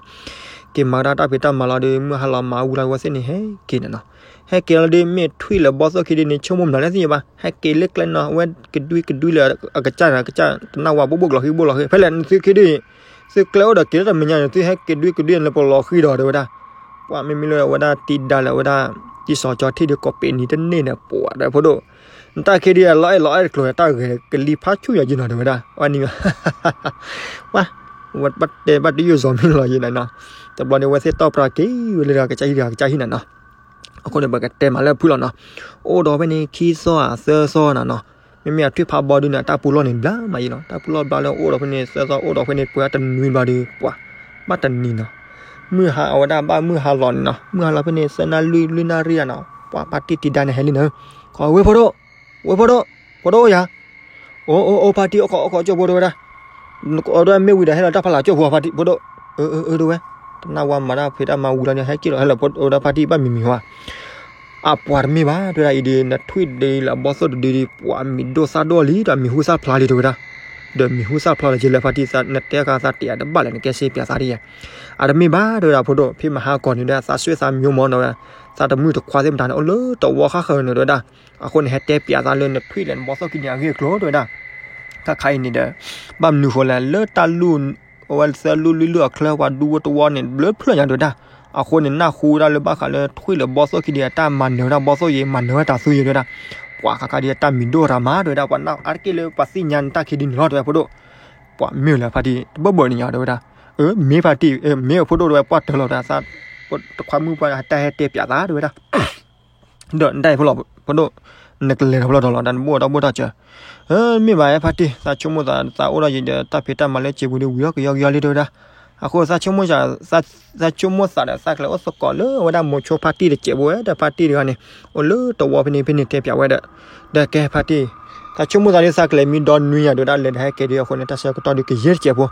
က့ၤမၤကဒါတၢ်ဖံးတၢ်မၤလီၤဒီး မုၢ်ဟါလီၤမးဝံၤလီၤ အဝဲသ့ၣ်န့ၣ်ဟဲက့ၤန့ၣ်နီၤ, ဟဲက့ၤလီၤဒီး မ့ၢ်ထွံၣ်လၢဘီၣ်သိၣ်ခံဒုန့ၣ် ဆိကမိၣ်မနုၤလဲၣ်သ့ၣ်ညါဘၣ်, ဟဲက့ၤလၢကျဲနီၤ, အဝဲကဒွံကဒွံလၢအကစၢ်န့ၣ် အကစၢ်တနၢ်ဝါ ဘိၣ်ဘိၣ်ကလီၤဃံၤဘိၣ်လီၤဃံၤ ဖဲလဲၣ် သုခံဒု သုကျဲအိၣ်ဒီးက့ၤလၢတၢ်မဲာ်ညါန့ၣ် သုဟဲက့ၤဒွံကဒွံလၢပလီၤဃံၤဒီး တဲဝဲဒၣ်, ပှၤမ့မ့ၢ်လၢအဝဲဒၣ်တံၢ်ဒါလၢအဝဲဒၣ် တံၢ်စီၤကၠီထံၣ်ဒီးကိးပ့ၤနံၤတန့ၢ်န့ၣ် ပှၤဒီးဖိဒိၣ်, နတၢ်ခံဒုအလီၤအဲၣ်လီၤအဲၣ်တကျိၤ တၢ်ဂဲၤကလံၤဖးဆူၣ်ယၤယံၤနီၤ တဲဝဲဒၣ်, ဝဲန့ၣ် ပှၤ ဘၣ်တဲဘၣ်တယုၢ်စီၤမ့ၢ်လီၤယံၤနၤနီၤ, တဘျီန့ၣ် အဝဲသ့ၣ်တီၣ်ပြသးက့ၤဝဲလၢတဂၤကစၢ်ဟံၣ်တဂၤကစၢ်ဟံၣ်နၤနီၤ အဃိန့ၣ် ပကတဲမးလၢဖုလီၤနီၤ, အိၣ်ဒီးဖဲန့ၣ် ခံသီဧါ သၢသီနၤနီၤ, မ့မ့ၢ်အထွံၣ်ဖးဘီဒုန့ၣ် အတၢ်ပူၤလီၢ်န့ၣ် ဘျါမးယံၤလီၤ, တၢ်ပူၤလီၢ်ဘျါလၢအိၣ်ဒီးဖဲန့ၣ် သၢသီအိၣ်ဒီးဖဲန့ၣ် ပှဲၤတနွံဘျီဒီး ပှၤ ဘၣ်တနံၤနီၤ, မုၢ်ဟါအဝဲဒၣ်ဘၣ်မုၢ်ဟါလီၤန့ၣ်နီၤ, မုၢ်ဟါလီၤဖဲန့ၣ် သၢနၣ်ရံၣ် လွံၢ်နၣ်ရံၣ်ဧါနီၤ, ပှၤဖါတံၢ်တံၢ်ဒါန့ၣ်ဟဲလံနီၤ, ခီဝဲဖိဒိၣ်, ဝဲဖိဒိၣ်, ဖိဒိၣ်ယၤ အိၣ်အိၣ်အိၣ် ဖါတံၢ် အိၣ်ခိးအိၣ်ခိးကၠိဖိ တဲဝဲဒၣ်, အဝဲဒၣ်မ့ၢ်ဝံၤဒီး ဟဲလီၤတၢ်ဖးလၢ်ကၠိဖိ ဖါတံၢ် ဖိဒိၣ်, အၢ အၢ အၢ တဲဝဲ, တနၢ်ဝါမၤတၢ်ဖံးတၢ်မၤဝံၤလီၤန့ၣ် ဟဲက့ၤလီၤ ဟဲလီၤ ဖိဒိၣ် ဖါတံၢ် ဘၣ်မံၤမံၤဝဲ, အပှၤတမ့ၢ်ဘၣ် တဲဝဲဒၣ် အံၤဒီး နထွံၣ်ဒီးလၢအဘီၣ်သိၣ်တဒုဒီး ပှၤမံၤဒိၣ်သၣ်ဒိၣ်လံဒီး မံၤဟူသၣ်ဖျါလံ တဲဝဲဒၣ်, ဒီးမံၤဟူသၣ်ဖျါလီၤက့ၤလၢဖါတံၢ် နတဲဃာ်သးတ့ၢ်အတဘၣ်လဲၣ် နကဲစ့ပျးသးဒ်ယဲ, အတမ့ၢ်ဘၣ် တဲဝဲဒၣ် ဖိဒိၣ် ဖဲမဟါကီၢ်န့ၣ်ဒီး သးဆွဲသးမိၢ်မၢ်ဒီး သးတမုၢ်တခွါသ့ၣ်မတၤန့ၣ် အိၣ်လၢတဝီဃၣ်ဃၢၤန့ၣ် တဲဝဲဒၣ်, အဃိန့ၣ် ဟဲတဲပျးသးလၢနထွံၣ်လၢနဘီၣ်သိၣ်ခံန့ၣ် အဂ့ၢ်အကျိၤ တဲဝဲဒၣ်, ခါခါအံၤန့ၣ်ဒီး ဘၣ်မနုၤဃိလဲၣ် လၢတၢ်လူၢ် အဝဲသၢလူၢ်လွံၢ်လွၢ်အချၢ ပှၤဒူဝဲတဝီန့ၣ် ဘျၢဖျၢၣ်ညါ တဲဝဲဒၣ်, အဃိန့ၣ် နၢ်ဟူဝဲဒၣ်လၢဘၣ်ဃးလၢထွံၣ်လၢဘီၣ်သိၣ်ခံဒု အတၢ်မၤနၢၤဝဲဒၣ်ဘီၣ်သိၣ်ယဲ မၤနၢၤဝဲတၢ်သူယဲ တဲဝဲဒၣ်, ပှၤခါခါဒ်အတၢ်မံၤဒိၣ်ရၤမး တဲဝဲဒၣ်, ပှၤနၢ်အါတက့ၢ်လၢပှၤသ့ၣ်ညါနတၢ်ခံဒုန့ၣ်လီၤ တဲဝဲဖိဒိၣ်. ပှၤမ့ၢ်လၢဖါတံၢ် တဘၣ်ဘၣ်န့ၣ်ညါ တဲဝဲဒၣ်. အၢ မ့ၢ်ဖါတံၢ် မ့ၢ်အဖိဒိၣ် တဲဝဲ ပှၢ်တၢၢ်လီၤ တဲဝဲ, တခွါမုၣ်ပှၢ်တၢ်ဟဲတဲပၠးသး တဲဝဲဒၣ်. ဒီးနတၢ်အံၤဖိလီၤ ဖိဒိၣ်, နကလဲၤထီၣ်ဖျီထီၣ်လီၤ တၢ်နဘိၣ်တၢ်ဘိၣ်တၢ်စၢၤ. မ့ၢ်ဘၣ်အဲၣ်ဖါတံၢ် သးဆိကမိၣ်သး သးအိၣ်ဒီးယံၤဒီး တၢ်ဖံးတၢ်မၤလၢစံာ်ပူၤဒီး ဝံၤထီၣ်ကယီကယီလံ တဲဝဲဒၣ်. အဃိ သးဆိကမိၣ်သးဒီး သးကလဲၤအိၣ်သကိးလၢအဝဲဒၣ်မိၤဆိဖါတံၢ်တစဲးဖိဝဲဒီး ဖါတံၢ်တဂၤန့ၣ် အိၣ်လၢတဝီဖဲန့ၣ်ဖဲန့ၣ် တဲပၠးဝဲဒီး, ဒီးကဲဖါတံၢ်, သးဆိကမိၣ်သးဒီး သးကလဲၤမံဒီနွံယၤ တဲဝဲဒၣ်, လဲၤဒီးဟဲက့ၤဒီး အဃိန့ၣ် တၢ်ဆၢကတီၢ်ဒီးကယဲၢ်တစဲးဖိ.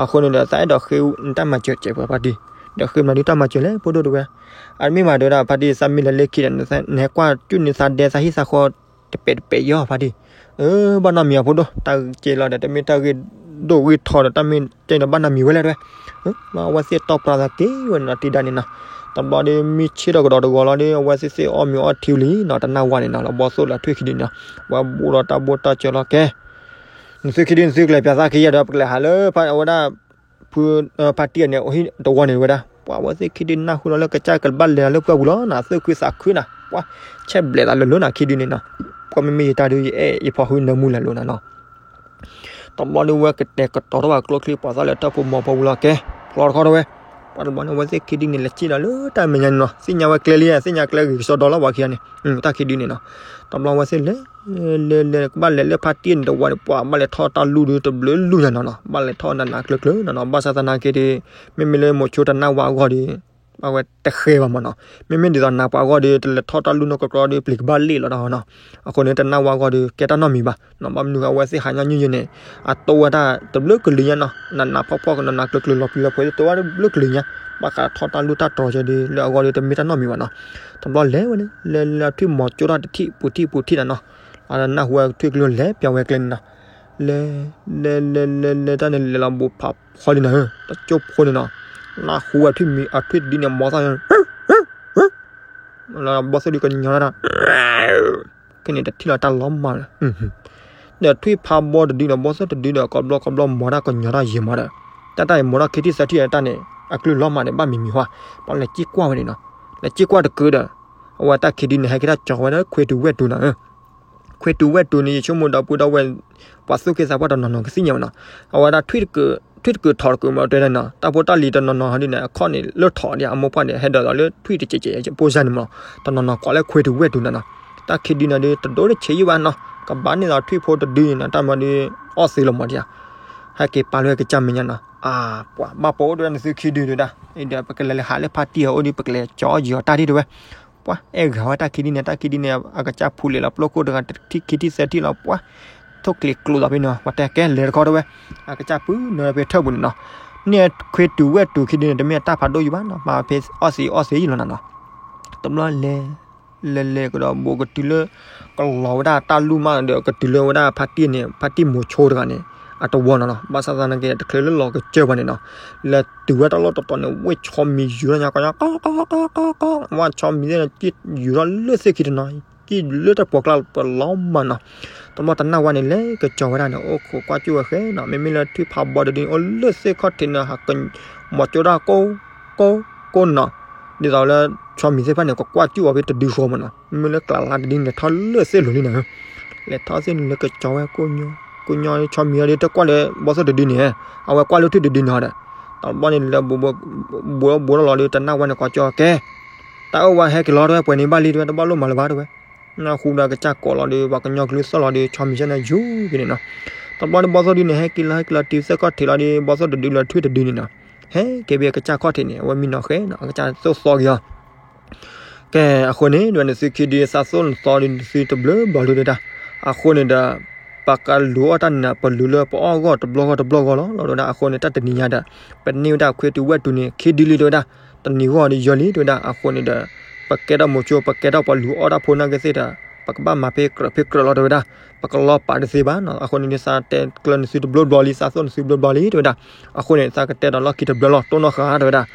အဃိန့ၣ်ဒီး သးအဲၣ်ဒိးဃ့နတၢ်မၤစၢၤတစဲးဖိ ဖါတံၢ်, ဒီးဃ့မၤဒုးတၢ်မၤစၢၤလဲၣ် ဖိဒိၣ် တဲဝဲ. အမ့ၢ်မး တဲဝဲဒၣ် ဖါတံၢ်, သးမ့ၢ်လဲၤလၢခံဒီး နဟဲကွၢ်ကၠူၣ်န့ၢ်သးဒဲသးဟံၣ်သးဃီ တပဲာ်တပဲာ်ယီၤ ဖါတံၢ်. အၢ ဘၣ်နီတမံၤအဖိဒိၣ်, တၢ်က့ၤလီၤဒီး တမ့ၢ်တၢ်ဂ့ၢ်ဒိၣ်ဂ့ၢ်ထီဒီး တၢ်မ့ၢ်တဲဒီးဘၣ်နီတမံၤဝဲလဲၣ် တဲဝဲ. လီၤ အဝဲသ့ၣ်တီၢ်ပြးသးက့ၤဝဲန့ၣ်နီၤ တံၤဒါန့ၣ်နီၤ. တဘျီဒီး မ့ၢ်ဆ့ၣ်ထီၣ်ကဒီးတဂီၤလီၤဒီး အဝဲသ့ၣ်သ့ၣ်အီၣ်မ့ၤအီထံလံနီၤ တနၢ်ဝါန့ၣ်နီၤ လီၤဘီသိၣ်လၢထွံၣ်ခံဒုန့ၣ်နီၤ. ဝဲဘူးဒီးတၢ်ဘိၣ်တၢ်စၢၤလီၤ ကဲ နသုခံဒု နသုကလဲၤပၠးသးခံယဲၢ်ဒီး ပကလဲၤဟးလၢ အဝဲဒၣ် ဖု ဖါတံၢ်အန့ၣ် အဟံၣ်တဝီန့ၣ် တဲဝဲဒၣ်. ပှၤ အဝဲသ့ၣ်ခံဒုနၢ်ဟူလီၤလၢကစၢ်ကဘၣ်လဲၤလၢပှၢ်ပူၤလီၤနီၤ သူၣ်ခုသးခုနီၤ ပှၤ ဆဲးဘျဲးသးလၢလၢနီၤ ခံဒုန့ၣ်နီၤ. ပှၤမ့မ့ၢ်ယတၢ်ဒုး ယအဲၣ်ယဖီၣ်ဟုနၢမူလၢလိၤနီၤနီၤ. တဘျီဒီး ဝဲကတဲာ်ကတီၤထီၣ်ဘၣ်ကျိချံ ပှၤသးလၢတၢ်ဖိမီၤဖိပူၤလီၤ ကဲ ဖျီတခီထီၣ်ဝဲ. ပှၤတဘျီန့ၣ် အဝဲသ့ၣ်ခံဒုန့ၣ် လဲၤစ့ၢ်ဒီးလၢတၢ်မဲာ်ညါန့ၣ်နီၤ သ့ၣ်ညါဝဲကျဲလံ သ့ၣ်ညါကျဲဂ့ၤကစီဒီလီၤ ပှၤခံဂၤန့ၣ် တၢ်ခံဒုန့ၣ်နီၤ. တဘျီဝဲသ့ၣ်လဲၤ လဲၤလဲၤ ကဘၣ်လဲၤလၢဖါတံၢ်န့ၣ်တဝီန့ၣ် ပှၤဘၣ်လဲၤထီၣ်တၢ်လူၢ်ဒီး တဘျုးလူၢ်ညါနီၤနီၤ ဘၣ်လဲၤထီၣ်နးနးကျၢၤကျၢၤနီၤနီၤ ဘၣ်ဆၣ်သနာ်က့ဒီး မ့မ့ၢ်လၢမိၤဆိတနၢ်ဝါအဂီၢ်ဒီး အဝဲတဃဲဘၣ်မးနီၤ. မ့မ့ၢ်ဒ်သိးနးပှၤအဂီၢ်ဒီး တလဲၤထီၣ်တၢ်လူၢ်နီၢ်ကီၢ်ကီၢ်ဒီး ပျံၤကဘၣ်လ့ၣ်လီၤတၢ်နီၤ. အဃိန့ၣ် တနၢ်ဝါအဂီၢ်ဒီး ကဲတၢ်နီတမံၤဘၣ်နီၤ. ဘၣ်မနုၤအဝဲသ့ၣ်ဟးညီနုၢ်ယဲန့ၣ် အတိဝဲတၢ်တဘျုးကလုာ်ညါနီၤ နးနးဖှီၣ်ဖှီၣ်ကနီၤနးကျၢၤကျၢၤလီၤပျံၤလီၤဖုး တိဝဲတဘျုးကလုာ်ညါ ဘၣ်ဃးထီၣ်တၢ်လူၢ်တၢ်တြီၤကဲဒီး လၢအဂီၢ်ဒီး တမ့ၢ်တၢ်နီတမံၤဘၣ်နီၤ. တဘျီလဲၤဝဲန့ၣ် လဲၤလၢအထွံၣ်မီၤကၠိထီၣ်တထံၣ်ပူၤထံၣ်ပူၤထံၣ်နၤနီၤ. အနၢ်ဟူဝဲထွံၣ်ကလုၢ်လဲၤပၠးဝဲကျဲန့ၣ်နီၤ. လဲၤ လဲၤ လဲၤ လဲၤ လဲၤ တၢ်န့ၣ်လဲၤလီၤဘူးဖးဖီလံနၤဧၢ တကၠိဖိန့ၣ်နီၤ. နၢ်ဟူဝဲထွံၣ်မံၤအထွံၣ်တဒုန့ၣ် မီၤသၣ် လၢဘီသိၣ်ဒုကညီၤတၢ် ခဲန့ၣ်တထံၣ်လီၤတၢ်လီၤမၢ်လၢ ဒီးထွံၣ်ဖးဘီတဒုဒီး ဘီသိၣ်တဒုဒီး ကဘျီကဘျီမီၤတၢ်ကညီၤတၢ်ယံာ်မးဒီး တၢ်တၢ်အံၤမီၤထီၣ်ခံထံၣ်သၢထံၣ်တၢ်န့ၣ် အကလုၢ်လီၤမၢ်န့ၣ် ဘၣ်မံၤမံၤဟါ ပှၤလဲၤစ့ၢ်ကွၢ်ဝဲန့ၣ်နီၤ. လဲၤစ့ၢ်ကွၢ်တကုာ်ဒီး အဝဲတၢ်ခံဒုန့ၣ် ဟဲက့ၤတၢ်ကၠီၤဝဲဒၣ်ခွ့တူဝဲၢ်တူနီၤ ခွ့တူဝဲၢ်တူန့ၣ် ယဆိကမိၣ်ဒီပုၢ်ဒီဝဲၢ် ပှၤသူၣ်က့သးပှၢ်တနီၤနီၤကသ့ၣ်ညါဝဲနီၤ. အဝဲဒၣ်ထွံၣ်တကုာ် ထွံၣ်တကုာ်ထီၣ်တကုာ်မ့ၢ်တဲဒၣ်နီၤ တၢ်ဖိတၢ်လံၤတနီၤနီၤဟီဒ်န့ၣ် အခီၣ်န့ၣ်လၢထီၣ်ဒ် အမိၢ်ပှၢ်န့ၣ် ဟဲဒၢးဒီးလၢထွံၣ်တစဲးစဲးဖိစၢ်န့ၣ်မ့ၢ်နီၤ တနီၤနီၤကိးလၢခွ့တူဝဲၢ်တူန့ၣ်နီၤ. တၢ်ခံဒုန့ၣ်ဒီး တဒိတဆံးယံၣ်ဘၣ်နီၤ ကဘၣ်န့ၢ်ဒီးထွံၣ်ဖိတဒုန့ၣ်နီၤ တၢ်မၤဒီး အီၣ်သ့လီၤမးဒ် ဟဲက့ၤပာ်လၢကစၢ်မဲာ်ညါနီၤ အါ ပှၤဘၣ်ပိာ်အိၣ်တဲဝဲနသုခံဒုတဲဒၣ် ဒီးပကလဲၤလၢဟးလၢဖါတံၢ်အအိၣ်ဒီး ပကလဲၤကၠီအီၣ်ယံာ်အီၣ်တၢ်ဒ်တဲဝဲ ပှၤအဲၣ်ဂၤဝဲတၢ်ခံဒုန့ၣ် တၢ်ခံဒုန့ၣ် အကစၢ်ဖူးလဲၤလီၤပျိခိၣ်တဂၤ တထံၣ်ခံထံၣ်သၢထံၣ်လီၤ ပှၤထိၣ်ကျ့ၤကျိးသးဖဲန့ၣ် ပှၤတဲကဲလဲၤတခီတဲဝဲ အကစၢ်ပုၢ်နၢဖဲထၢၣ်ပူၤန့ၣ်နီၤ န့ၣ်ခွ့တူဝဲၢ်တူခံဒုန့ၣ် တမ့ၢ်အတၢ်ဖးဒိၣ်ယံၣ်ဘၣ်နီၤ မၤဖဲအီၣ်သ့အီၣ်သ့ယံာ်လီၤနၤနီၤ တဘျီလဲၤ လဲၤလဲၤကဒီးဘူးကတုၤလၢ ကလီၤဝဲဒၣ်တၢ်လူၢ်မးဒီး ကတုၤလၢဝဲဒၣ်ဖါတံၢ်န့ၣ် ဖါတံၢ်မိၤဆိတဂၤန့ၣ် အတဝီနီၤနီၤ ဘၣ်ဆၣ်သနာ်က့ တချုးလၢလီၤကစၢၢ်ဘၣ်န့ၣ်နီၤ လဲၤတုၤဝဲတၢ်လီၢ်တတီၤန့ၣ် ဝ့ၢ်ဆီမံၤယူၤထီၣ်ညါကီညါ ကီကီကီကီကီ ဝဲဆီမံၤသ့ၣ်န့ၣ် ယူၤထီၣ်လၢသ့ၣ်ခံတနီၤ ကံၣ်လၢတၢ်ပှီၤကျါပလီၤမၢ်နီၤ တဘျီတနၢ်ဝါန့ၣ် လဲၤကကၠီၤဝဲဒၣ်န့ၣ် အိၣ်ခိးကွၢ်ကၠူၣ်ဝဲဃဲနီၤ မ့မ့ၢ်လၢထွံၣ်ဖးဘီတဒုန့ၣ် အိၣ်လၢသ့ၣ်ခီၣ်ထံးန့ၣ် ဟးက မိၤကၠိတၢ်ကိး ကိး ကိးနီၤ ဒ်သိးလၢ ဆီမံၤသ့ၣ်တဖၣ်န့ၣ် ကကွၢ်ကၠူၣ်အီၤဖဲတဒုဃီမးနီၤ မ့မ့ၢ်လၢကျးလါတဒုန့ၣ် ထီၣ်လၢသ့ၣ်လိၤလံနီၤ လဲၤထီၣ်သ့ၣ်န့ၣ် လဲၤကကၠီၤဝဲကိးညီ ကိးညီ ဆီမံၤအီၤဒီး တကွၢ်လၢဘီသိၣ်တဒုန့ၣ် အဝဲကွၢ်လၢထွံၣ်တဒုန့ၣ်ဒီး တဘျီန့ၣ်လၢ ဘူးဘူးလီၤလီၤဒီး တနၢ်ဝါန့ၣ် ကိးကၠီၤကဲ တၢ်အိၣ်ဝဲဟဲက့ၤလီၤတဲဝဲ ပှဲၤန့ၣ်ဘၣ်လံတဲဝဲ တဘၣ်လိၣ်မၤလၢၤဘၣ်တဲဝဲ နၢ်ဟူဒီးကစၢ်ကိးလီၤဒီး ပှၤကညီကလုၢ်သီၣ်လီၤဒီး ဆီမံၤဆၢန့ၣ် ယူၤက့ၤန့ၣ်နီၤ တဘျီန့ၣ် ဘီသိၣ်ဒုန့ၣ် ဟဲက့ၤလီၤ ဟဲက့ၤလီၤ တုၤသ့ၣ်ခီၣ်ထံးလီၤဒီး ဘီသိၣ်တဒုလၢထွံၣ်တဒုန့ၣ်နီၤ ဟဲက့ၤဖဲကစၢ်ခီၣ်ထံးန့ၣ် အဝဲမံနီၤဃဲနီၤ အကစၢ်သိၣ်သီက့ၤအီၤ ကဲ အဃိန့ၣ် ဒ်ဝဲနသုခံဒု သးသိၣ်နသီဒီး နသုတဘျုးဘျီလံတဲဒၣ် အဃိန့ၣ်ဒီး ပကလူၤအီၣ်တၢ်န့ၣ် ပလူၤလၢပအီၣ်ဂီၢ်တဘျီဂီၢ်တဘျီဂီၢ်လီၤ လီၤတဲဝဲဒၣ် အဃိန့ၣ် တၢ်တနံၤညါဒီး ပန့ၢ်ဝဲဒၣ်ခွ့တူဝဲၢ်တူန့ၣ် ခံဒုလံတဲဝဲဒၣ် တနံၤဂီၢ်ဒီးယီၤလံတဲဝဲဒၣ် အဃိန့ၣ်ဒီး ပကဲထီၣ်မိၤဆိ ပကဲထီၣ်ပှၤလူၤအီၣ်တၢ်ဖိနာ်က့သ့ၣ်ဒီး ပကဘၣ်မၤဖဲကြၢးဖဲကြၢးလီၤတဲဝဲဒၣ် ပကလီၤပာ်တသ့ဘၣ်နီၤ အဃိန့ၣ် သးတဲကျၢၤနသုတဘျုးဘျီလံ သးသိၣ်နသုတဘျုးဘျီလံတဲဝဲဒၣ် အဃိန့ၣ် သးကတဲဒီးလီၢ်ခံတဘျုးလီၤ တိၢ်နီၣ်ဃာ်တဲဝဲဒၣ်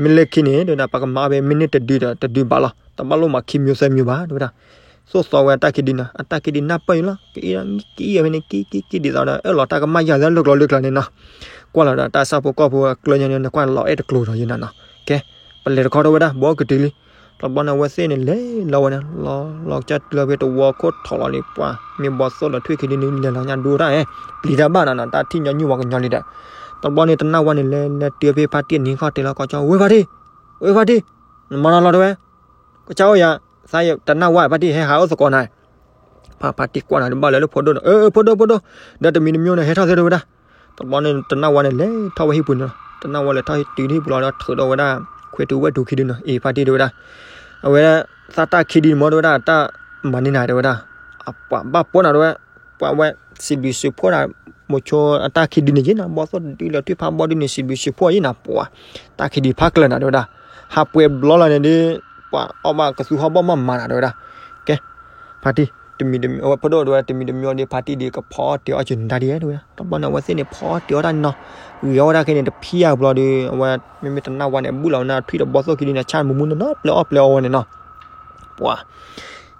မ့ၢ်လၢခံန့ၣ်တဲဝဲဒၣ် ပကမၤဖဲမ့ၢ်န့ၢ်တဒုဒီးတဒုဘၣ်လီၤ တဘၣ်လိၣ်မၤခံမျိုးသၢမျိုးဘၣ်တဲဝဲဒၣ် သိၣ်သီဝဲအတၢ်ခံဒုနီၤ အတၢ်ခံဒုနၢ်ပၢၢ်အံၤလီၤ ကအံၤဒီး ကအံၤဖဲန့ၣ် ကံကံကံဒ်သိးဒီး အၢၣ်လီၤတၢ်ကမၣ်ယၤလၢလၢကျိၤလၢကျိၤန့ၣ်နီၤ ကွၢ်လီၤဒီးတၢ်ဆၣ်ဖိကီၢ်ဖိအကျၢၤညါန့ၣ် နကွၢ်လီၤအဲၣ်တကျိၤဒီးယဲနီၤနီၤ ကဲ ပလဲၤတခီတဲဝဲဒၣ် ဘီကတုၤလံ တဘျီန့ၣ် အဝဲသ့ၣ်န့ၣ်လဲၤလီၤဝဲန့ၣ် လီၤလီၤကစၢ်တုၤလီၤဖဲတဝီခိၣ်ထီၣ်လီၤန့ၣ် ပှၤမ့ၢ်ဘီသိၣ်လီၤထွံၣ်ခံဒုန့ၣ် လဲၤလီၤညါဒိတၢ်ဧဲ ပျံၤတၢ်ဘၣ်နီၤနီၤ တၢ်ထံၣ်ညီနုၢ်ဝဲကညီလံဒီး တဘျီန့ၣ် တနၢ်ဝါန့ၣ် လဲၤလဲၤတုၤဖဲဖါတံၢ်အနံၤခီၣ်တဲလီၤကီၢ်ကၠီ ဝဲဖါတံၢ်, ဝဲဖါတံၢ်, နမၤနီၤလီၤတဲဝဲ, ကစၢ်အိၣ်ယၤ, သးတနၢ်ဝါ ဖါတံၢ်ဟဲဟးအိၣ်သကိးနၤ ဖါတံၢ်ကွၢ်နၤတဘၣ်လၢလၢဖိဒိၣ်ဒီး အၢ ဖိဒိၣ် ဖိဒိၣ်, ဒီးတမံၤတမံၤန့ၣ် ဟဲထီၣ်သ့တဲဝဲဒၣ်. တဘျီန့ၣ် တနၢ်ဝါန့ၣ် လဲၤထီၣ်ဝဲဟံၣ်ပူၤန့ၣ်လီၤ. တနၢ်ဝါလဲၤထီၣ်တုၤဟံၣ်ပူၤလီၤဒီး ထုးဒီးဝဲဒၣ် ခွဲးတူဝဲတူခံဒုန့ၣ် အ့ၣ် ဖါတံၢ်တဲဝဲဒၣ်. အဝဲဒၣ် သးတၢ်ခံဒုန့ၣ်မ့ၢ်တဲဝဲဒၣ် တၢ်မၤန့ၢ်နၤတဲဝဲဒၣ်. အပှၤဘၣ်ပိာ်နၤတဲဝဲ, ပှၤဝဲ စံးဘျုးစံးဖှိၣ်နၤ မိၤဆိအတၢ်ခံဒုန့ၣ်က့နီၤ ဘီသိၣ်တဒုလၢထွံၣ်ဖးဘီဒုန့ၣ် စံးဘျုးစံးဖှိၣ်ယံၤနၤပှၤ, တၢ်ခံဒုဖးကျၢၤနၤတဲဝဲဒၣ်. ဟးပှဲၤဘျီလီၤန့ၣ်ဒီး ပှၤအီၣ်ဘၣ်ကသူဟီၣ်ဘီၣ်မးမၤနၤတဲဝဲဒၣ်. ကဲ ဖါတံၢ် တမံၤတမံၤ အဝဲဖိဒိၣ်တဲဝဲ တမံၤတမံၤဒီး ဖါတံၢ်ဒီးကဖီအီၣ်တ့ၤအီၣ်စၢၤနတၢ်ဒ်အံၤတဲဝဲဒၣ်. တဘျီန့ၣ် အဝဲသ့ၣ်န့ၣ် ဖီအီၣ်တ့ၤအီၣ်တၢ်န့ၣ်နီၤ, ဂဲၤအီၣ်ဝဲဒၣ်ခဲန့ၣ် တဖံးအါဘျီဒီး အဝဲ မ့မ့ၢ်တနၢ်ဝါန့ၣ် ဘုၣ်လီၤဝဲန့ၣ် ထွံၣ်ဒီးဘီသိၣ်ခံဒုန့ၣ် ဆၣ်မူမူနီၤနီၤ ပျဲအီၣ်ပျဲအီဝဲန့ၣ်နီၤ. ပှၤ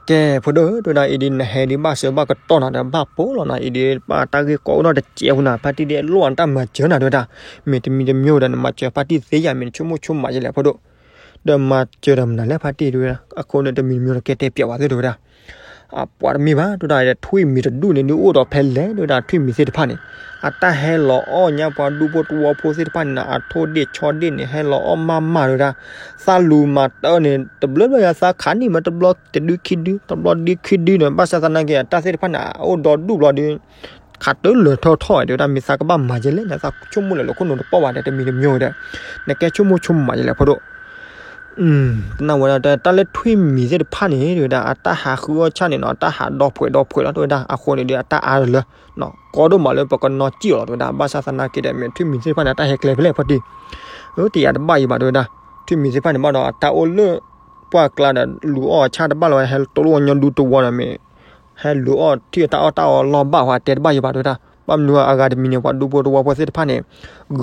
ကဲ ဖိဒိၣ်တဲဝဲဒၣ် အံၤဒ်နဟဲဒ်ဘၣ်စၢၤဘၣ်ကတီၢ်နၤဒီး ဘၣ်ပိာ်လီၤနၤ အံၤဒ်ဘၣ်တၢ်ဂ့ၢ်ကီအိၣ်ဒီးတစဲးဖိနၤ ဖါတံၢ်ဒ်အလိၣ်အတၢ်မၤစၢၤနၤတဲဝဲဒၣ်. မ့ၢ်တမံၤတမံၤဒီး နမၤစၢၤဖါတံၢ်သ့ယၤ မ့ၢ်နဆိကမိၣ်ဆိကမးယလဲၣ်ဖိဒိၣ်, ဒီးမၤစၢၤဒီးမနုၤလဲၣ်ဖါတံၢ်တဲဝဲဒၣ်. အဃိန့ၣ် တမံၤတမံၤဒီးကဲတဲပျးဝဲသ့ၣ်တဲဝဲဒၣ်. အပှၤတမ့ၢ်ဘၣ်တဲဝဲဒၣ် ထွံၣ်မံၤတဒူၣ်န့ၣ် ဒုးအိၣ်ဒီးဖဲလဲၣ်တဲဝဲဒၣ် ထွံၣ်မံၤသ့ၣ်တဖၣ်န့ၣ် အတၢ်ဟဲလီၤအီၣ်ညါပှၤဒူဖိတဝီဖိသ့ၣ်တဖၣ်န့ၣ်နီၤ အထိၣ်ဒ့ၣ်ဆီဒ့ၣ်န့ၣ် ဟဲလီၤအီၣ်မးမးတဲဝဲဒၣ်. သးလူၤမၤတၢ်န့ၣ် တဘျီဘျီယၤသးခးန့ၢ်မး တဘျီတဒုခံဒု တဘျီဒုခံဒုန့ၣ် ဘၣ်ဆၣ်သနာ်က့ အတၢ်သ့ၣ်တဖၣ်န့ၣ် အအိၣ်ဒီဒူၣ်ဘျီဒီး ခးတလၢာ်ထီၣ်ထီၣ်တဲဝဲဒၣ် မ့ၢ်သးကဘၣ်မၤယဲလဲၣ်န့ၣ် သးဆိကမိၣ်လၢာ်လၢာ်ခိၣ်နူာ်တပီၢ်ဘၣ်ဒီး တမံၤတမံၤတဲဝဲဒၣ်. နကဲဆိကမိၣ်ဆိကမးယလဲၣ်ဖိဒိၣ် တနၢ်ဝဲဒၣ် တၢ်လၢထွံၣ်မံၤသ့ၣ်တဖၣ်န့ၣ် တဲဝဲဒၣ် အတၢ်ဟးဃုအီၣ်ဆၣ်န့ၣ်နီၤ အတၢ်ဟးဒီဖှဲးဒီဖှဲးလီၤတဲဝဲဒၣ်. အဃိန့ၣ်ဒီး အတၢ်အါလၢ ကီဒိၣ်မးလၢပကနီၢ်စံၣ်အီၤလီၤတဲဝဲဒၣ်. ဘၣ်ဆၣ်သနာ်က့ဒီး မ့ၢ်ထွံၣ်မံၤသ့ၣ်တဖၣ်န့ၣ် အတၢ်ဟဲကျဲဖဲလဲၣ်ဖါတံၢ်, တယၤတဘၣ်ယံၤဘၣ်တဲဝဲဒၣ်. ထွံၣ်မံၤသ့ၣ်တဖၣ်န့ၣ်ဘၣ်ဒီး အတၢ်အိၣ်လၢ ပှၢ်ကျါဒီး လူၤအီၣ်အဆၣ်တဘၣ်လီၤ ဟဲတလိၣ်ညီဒူတဝီဒီးမ့ၢ် ဟဲလူၤအီၣ်ထံၣ်အတၢ်အီၣ်တၢ်အီလီၢ်ဘၣ်ဝဲ တဲတဘၣ်ယံၤဘၣ်တဲဝဲဒၣ်. ဘၣ်မနုၤအဂၤတမံၤန့ၣ် ပှၤဒူဖိတဝီဖိသ့ၣ်တဖၣ်န့ၣ်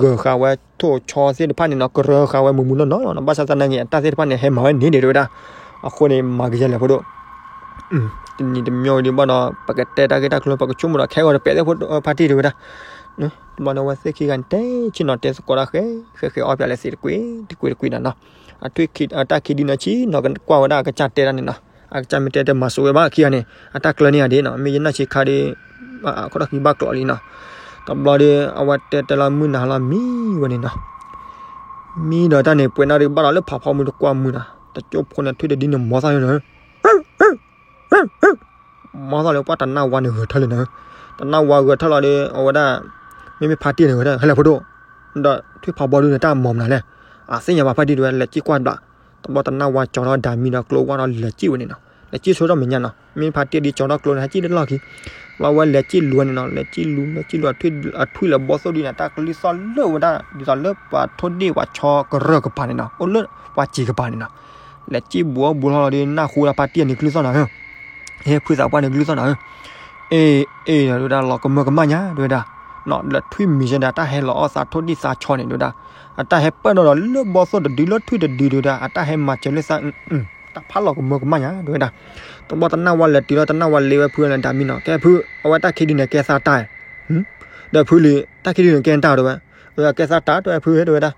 ဂၢၤဃာ်ဝဲထိၣ်ဆီသ့ၣ်တဖၣ်န့ၣ်နီၤ ကရၢဃာ်ဝဲမုၢ်မုၢ်နီၢ်နီၢ်နီၤ ဘၣ်ဆၣ်သနာ်က့ အတၢ်သ့ၣ်တဖၣ်န့ၣ် ဟဲမၤဝဲန့ၣ်တဲဝဲဒၣ်. အဃိန့ၣ် မၤကယဲလဲၣ်ဖိဒိၣ် တနံၤတမံၤဒံးဘၣ်ဒီး ပကတဲတၢ်ဂ့ၢ်တၢ်ကျိၤ ပကဆိကမိၣ်ဒီး ခဲဂီၤတပဲာ်သ့ၣ်ဖိဖါတံၢ်တဲဝဲဒၣ်. တဘျီန့ၣ် အဝဲသ့ၣ်ခံဂၤန့ၣ် တဲဆ့ၣ်နီၤ တဲသကိးတၢ်ဃဲ ဃဲဃဲအီၣ်ပၠးလဲၣ်သ့ၣ်တကွ့ၢ် တကွ့ၢ်တကွ့ၢ်နီၤနီၤ. အတၢ်ခံဒုန့ၣ်ဆ့ၣ်နီၤ ကွၢ်ဝဲဒၣ်အကစၢ်တဲတၢ်န့ၣ်နီၤ အကစၢ်မ့ၢ်တဲတဲမၤစိဝဲဘၣ်ခံဂၤန့ၣ် အတၢ်ကျၢၤန့ၢ်ဧါဒ်နီၤ မ့ၢ်ယနီၢ်ဆံးခါဒီး ခိၣ်ထီၣ်ခံဘၣ်ကျိးလံနီၤ. တဘျီဒီး အဝဲတဲတဲလီၤမုၢ်နၤလီၤမံဝဲန့ၣ်နီၤ. မံဒီးတၢ်န့ၣ် ပှဲၤနီၣ်ဒံးဘၣ်ဒီးလၢဖးဖီမုၢ်တကွၢ်မုၢ်နီၤ တကၠိဖိန့ၣ်ထွံၣ်တဒုန့ၣ် မီသီၣ်လၢ မီသီၣ်လၢပှၤတနၢ်ဝါန့ၣ်ဂဲၤထၢၣ်လံနီၤ. တနၢ်ဝါဂဲၤထၢၣ်လီၤဒီး အဝဲဒၣ် မ့မ့ၢ်ဖါတံၢ်န့ၣ်ဂဲၤထၢၣ် ဟဲလဲၣ်ဖိဒိၣ်, ဒီးထွံၣ်ဖးဘီဒုန့ၣ် တၢ်မီမနုၤလဲၣ်, အသ့ၣ်ညါဘၣ်ဖါတံၢ်တဲဝဲ လဲၤစံၣ်ကွၢ်တဘျီ. တဘျီတနၢ်ဝါကၠီထီၣ်ဒၤမံဒီးကျိဝါဒီးလဲၤစံၣ်ဝဲန့ၣ်နီၤ, လဲၤစံၣ်ဆိထီၣ်မဲာ်ညါနီၤ, မ့မ့ၢ်ဖါတံၢ်ဒ်ကၠီထီၣ်ကျိန့ၣ် ဟဲစံၣ်တလီၢ်ခံ ဘျီဝဲလဲၤစံၣ်လူၤဝဲန့ၣ်နီၤ, လဲၤစံၣ်လူၤ လဲၤစံၣ်လူၤ အထွံၣ်လၢဘီသိၣ်ဒုန့ၣ် တၢ်ကလုၢ်သီၣ်လၢဝဲဒၣ် ဒ်သိးလၢပှၤထိၣ်ဒ့ၣ်ပှၤဆီကရၢၢ်ကပၤန့ၣ်နီၤ, အိၣ်လၢပှၤစံာ်ကပၤန့ၣ်နီၤ, လဲၤစံၣ်ဘူးအီၣ်ဘူးလီၤလီၤဒီး နၢ်ဟူဒီးဖါတံၢ်န့ၣ်ကလုၢ်သီၣ်နၤဧၢ, ဟဲဖုသးပှၢ်န့ၣ်ကလုၢ်သီၣ်နၤဧၢ, အ့ၣ် အ့ၣ် တဲဝဲဒၣ် လီၤကမၢကမၣ်ညါတဲဝဲဒၣ်, ဒီးထွံၣ်မံၤစ့ၢ်ဒီး အတၢ်ဟဲလီၤအီၣ်သးထိၣ်ဒ့ၣ်သးဆီန့ၣ်တဲဝဲဒၣ်, အတၢ်ဟဲပၢၢ်နီၣ်ဒီးလၢဘီသိၣ်တဒုလၢထွံၣ်တဒုတဲဝဲဒၣ်, အတၢ်ဟဲမၤစၢၤလၢသး တၢ်ဖးလီၤကမၢကမၣ်ညါတဲဝဲဒၣ်, တဘျီတနၢ်ဝါလဲၤတုၤလီၤ တနၢ်ဝါလဲၤဝဲဖုလၢဒၤမံနီၤ, ကဲဖု အဝဲတၢ်ခံဒုန့ၣ်ကဲသးတၢ်, ဒီးဖုလံၤ တၢ်ခံဒုန့ၣ်ကဲတၢ်တဲဝဲ, အကဲသးတၢ်တဲဝဲဖုတဲဝဲဒၣ်,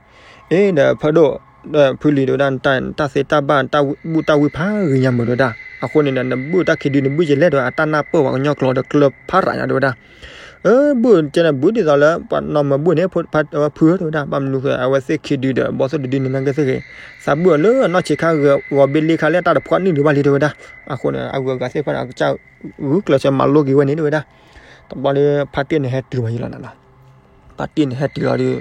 အ့ ဒီးဖးဒိၣ် ဒီးဖုလံၤတဲဝဲဒၣ် တၢ်သ့တၢ်ဘၣ်တၢ်ဘူၣ်တၢ်ဝံၣ်ဖးဂ့ၤညါမုာ်တဲဝဲဒၣ်, အဃိန့ၣ်ဒီး နဘုၣ်တၢ်ခံဒုန့ၣ်ဘုၣ်ယလဲၣ်တဲဝဲ အတၢ်နၢ်ပၢၢ်ပှၤကညီကျိာ်ဒီးကျၢၤဖးရးညါတဲဝဲဒၣ်, အၢ ဘုၣ်ကဲန့ၣ်ဘုၣ်ဒ်သိးလၢ ပှၤနီၢ်မၢဘုၣ်န့ၣ် ဖုတဲဝဲဒၣ်, ဘၣ်မနုၤဃိ အဝဲသ့ၣ်ခံဒုဒီး ဘီသိၣ်တဒုန့ၣ် နာ်က့သ့ၣ်ဂ့ၤ, သးဘုၣ်အီၤလၢအနီၢ်ဆံးခါဂဲၤဂီၤဘ့လ့ခါလၢတၢ်တဖှီၣ်နုာ်ဒံးဘၣ်လံတဲဝဲဒၣ်, အဃိန့ၣ် အဂုၤအဂၤသ့ၣ်တဖၣ်န့ၣ် အကစၢ်ဂုာ်ကျဲးစၢးမၤလိက့ၤဝဲန့ၣ်တဲဝဲဒၣ်, တဘျီဒီး ဖါတံၢ်န့ၣ်ဟဲတုၤမးယံၤလီၤနၤနီၤ, ဖါတံၢ်န့ၣ်ဟဲတုၤလီၤဒီး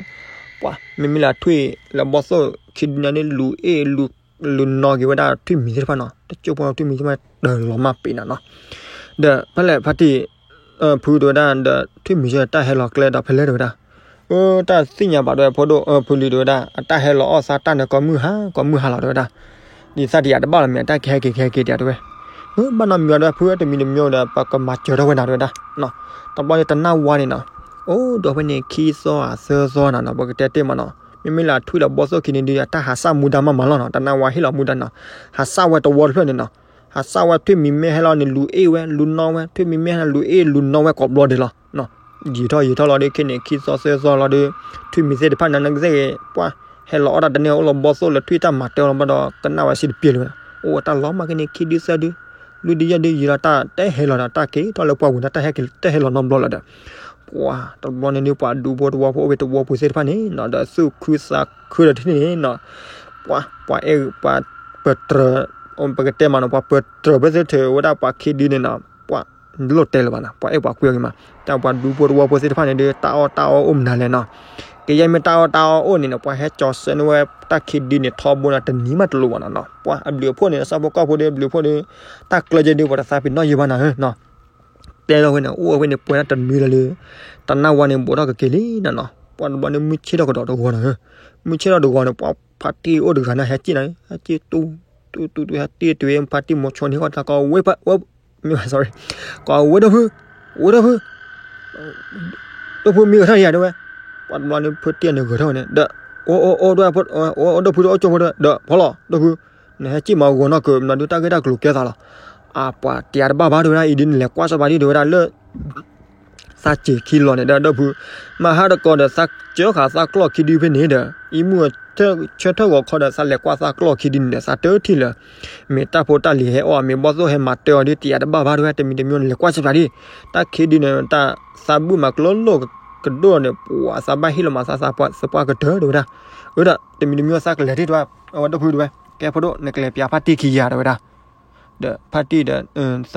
ပှၤ မ့မ့ၢ်လၢထွံၣ်လၢဘီသိၣ်ခံဒုန့ၣ် လူၤအ့ၣ် လူၤနီၢ်က့ၤဝဲဒၣ်ထွံၣ်မံၤသ့ၣ်တဖၣ်နီၤ, တကၠိဖိထွံၣ်မံၤသ့ၣ်တဖၣ်တၢ်လီၤမၢ်ပ့ၤနီၤနီၤ, ဒီးဖဲလဲၣ်ဖါတံၢ် ဖုတဲဝဲဒၣ် ဒီးထွံၣ်မံၤစ့ၢ်တၢ်ဟဲလီၤကျဲဒီးဖဲလဲၣ်တဲဝဲဒၣ်, အၢ တၢ်သ့ၣ်ညါဘၣ်တဲဝဲ ဖးဒိၣ် ဖုလံၤတဲဝဲဒၣ် အတၢ်ဟဲလီၤအီၣ်သးတၢ်န့ၣ် ကိးမုၢ်ဟါ ကိးမုၢ်ဟါလီၤတဲဝဲဒၣ်, ဒ်သးတယာ်တဘၣ်လီၤမ့ၢ် အတၢ်ကဟဲက့ၤကဟဲက့ၤတယာ်တဲဝဲ, ဘၣ်နီတမံၤဘၣ်တဲဝဲ ဖုတမံၤတမံၤဒီး ပကမၤစၢၤထီၣ်ဝဲနၤတဲဝဲဒၣ်, တဘျီန့ၣ်တနၢ်ဝါန့ၣ်နီၤ, အိၣ်ဒီးဖဲန့ၣ် ခံသီသၢသီနၤနီၤ ပကတဲတ့ၢ်မးနီၤ, မ့မ့ၢ်လၢထွံၣ်လၢဘီသိၣ်ခံန့ၣ်ဒီး အတၢ်ဟးစၢ်မူဒါမးမးလီၤနီၤ, တနၢ်ဝါဟ့ၣ်လီၤမူဒါနီၤ, ဟးစၢ်ဝဲတဝီတဖျၢၣ်န့ၣ်နီၤ, ဟးစၢ်ဝဲထွံၣ်မံၤမ့ၢ်ဟဲလီၤန့ၣ် လူၤအ့ၣ်ဝဲ လူၤနီၢ်ဝဲ ထွံၣ်မံၤမ့ၢ်ဟဲလီၤ လူၤအ့ၣ်လူၤနီၢ်ဝဲကိးဘျီဒဲးလီၤ, ယံာ်ထီၣ်ယံာ်ထီၣ်လီၤဒီး ခဲန့ၣ် ခံသီသၢသီလီၤဒီး ထွံၣ်မံၤသ့ၣ်တဖၣ်န့ၣ် နကသ့ၣ်ဂ့ၤ ပှၤ ဟဲလီၤအီၣ်တၢ်တန့ၢ် အိၣ်လၢဘီသိၣ်လၢထွံၣ်တၢ်မၤတၢ်လီၤဘၣ်ဒီး ကနၣ်ဝဲစံးတပျဲလၢၤဝဲ အိၣ်ဝဲတၢ်လီၤမၢ်က့န့ၣ် ခံဒုသၢဒု လွံၢ်ဒုယဲၢ်ဒု ယံာ်လီၤတၢ်တဟဲလီၤဒီး တၢ်က့ၤထီၣ်လၢပှၢ်ပူၤန့ၣ် တၢ်ဟဲက့ၤတဟဲလီၤနီတဘျီလၢၤဒီး ပှၤတဘျီန့ၣ်ဒုး ပှၤဒူဖိတဝီဖိအိၣ်ဖဲတဝီပူၤသ့ၣ်တဖၣ်န့ၣ်နီၤ ဒီးသူၣ်ခုသးခုဒီးထံၣ်န့ၣ်နီၤ ပှၤ ပှၤအဲၣ် ပှၤပတြၢၤ ပကတဲမးနီၤ ပှၤပတြၢၤဘၣ်သ့ၣ်ထဲဝဲဒၣ်ပှၤခံဒုန့ၣ်နီၤ ပှၤလိၣ်တဲလၢၤဘၣ်နီၤ ပှၤအဲၣ်ပှၤကွံအီၤဂ့ၤမး တၢ်ပှၤဒူဖိတဝီဖိသ့ၣ်တဖၣ်န့ၣ်ဒုး တၢ်အီၣ်တၢ်အီအိၣ်မနုၤလဲၣ်နီၤ ကယဲၢ်မ့ၢ်တၢ်အီၣ်တၢ်အီအိၣ်န့ၣ်နီၤ ပှၤဟဲကၠီၤစၢၤန့ၢ်ဝဲတၢ်ခံဒုန့ၣ် ထီဘိန့ၣ် တနံၤမးတလိၤဘၣ်နီၤနီၤ ပှၤအဘျုးအဖှိၣ်န့ၣ် ဆၣ်ဖိကီၢ်ဖိဒုး အဘျုးအဖှိၣ်ဒုး တၢ်ကျၢၢ်ကဲဒုး ပှၤတသးပ့ၤနီၣ်ယံာ်ဘၣ်နီၤနီၤ တဲလီၤဝဲန့ၣ် အိၣ်ဝဲန့ၣ် ပှဲၤဒၣ်တနွံလၢ်လၢ် တနၢ်ဝါန့ၣ် ဘူးထီၣ်ကက့ၤလံနီၤနီၤ ပှၤတဘျီန့ၣ် မုၢ်ဆ့ၣ်ထီၣ်ကဒီးတဂီၤနီၤ မုၢ်ဆ့ၣ်ထီၣ်တဂီၤန့ၣ် ပှၤဖါတံၢ်အိၣ်တဂၤန့ၣ် ဟဲစံၣ်နီၤ ဟဲစံၣ်တူတူတူ ဟဲတံၢ်တုၤဝဲ ဖါတံၢ်မိၤဆိန့ၣ် ဃီတၢ်ကီဝဲ မ့ၢ် sorry ကီဝဲဒီပုၢ် ဝဲဒီပုၢ် ဒီပုၢ်မ့ၢ်ဂဲၤထီၣ်ယၤတဲဝဲ ပှၤတဘျီန့ၣ် ဖါတံၢ်န့ၣ်ဂဲၤထီၣ်ဝဲန့ၣ် ဒီး အိၣ်အိၣ်အိၣ်ဒီး အိၣ်ဒီပုၢ်ဒီး အိၣ်ကၠိဖိဒီး ဒီးဖီလီၤ ဒီပုၢ် နဟဲစံၣ်မၤဂီၤနီၢ်ကၢၤ မနုၤဒုးတၢ်ဂ့ၢ်တၢ်ကျိၤကဲသးလီၤ အပှၤတယၤတဘၣ်ဘၣ်တဲဝဲဒၣ် အံၤဒုးနလဲၤကွၢ်စီၤပၤဒံတဲဝဲဒၣ်လၢ သးစ့ၤခံလီၤန့ၣ်ဒီး ဒီပုၢ် မဟါတကီဒီး သးစၢဃာ်သးကျီၢ်ခံဒုဖဲန့ၣ်ဒီး အံၤမုၢ်ဆၢထၢၣ်ဂီၤခီဒီး သးလဲၤကွၢ်သးကျီၢ်ခံဒုန့ၣ်ဒီး သးတထံၣ်လၢ မ့ၢ်တၢ်ဖိတၢ်လံၤဟဲအီၣ် မ့ၢ်ဘီၣ်သိၣ်ဟဲမၤတၢ်အီၤဒ်တယၤတဘၣ်ဘၣ်တဲဝဲ တမံၤတမံၤန့ၣ် လဲၤကွၢ်စီၤပၤဒံ တၢ်ခံဒုန့ၣ် တၢ်သးဘုၣ်မၤကျိလိာ်ကဒိၣ်န့ၣ် ပှၤသးဘၣ်ဟ့ၣ်လီၤမၤသးသးပှၢ်ကတၢၢ်တဲဝဲဒၣ် အဝဲဒၣ် တမံၤတမံၤသးကလဲၤတ့ၢ်တဲဝဲ အဝဲဒီပုၢ်တဲဝဲ ကဲဖိဒိၣ် နကလဲၤပၠးဖါတံၢ်ခံယၤတဲဝဲဒၣ် ဒီးဖါတံၢ်ဒီး သး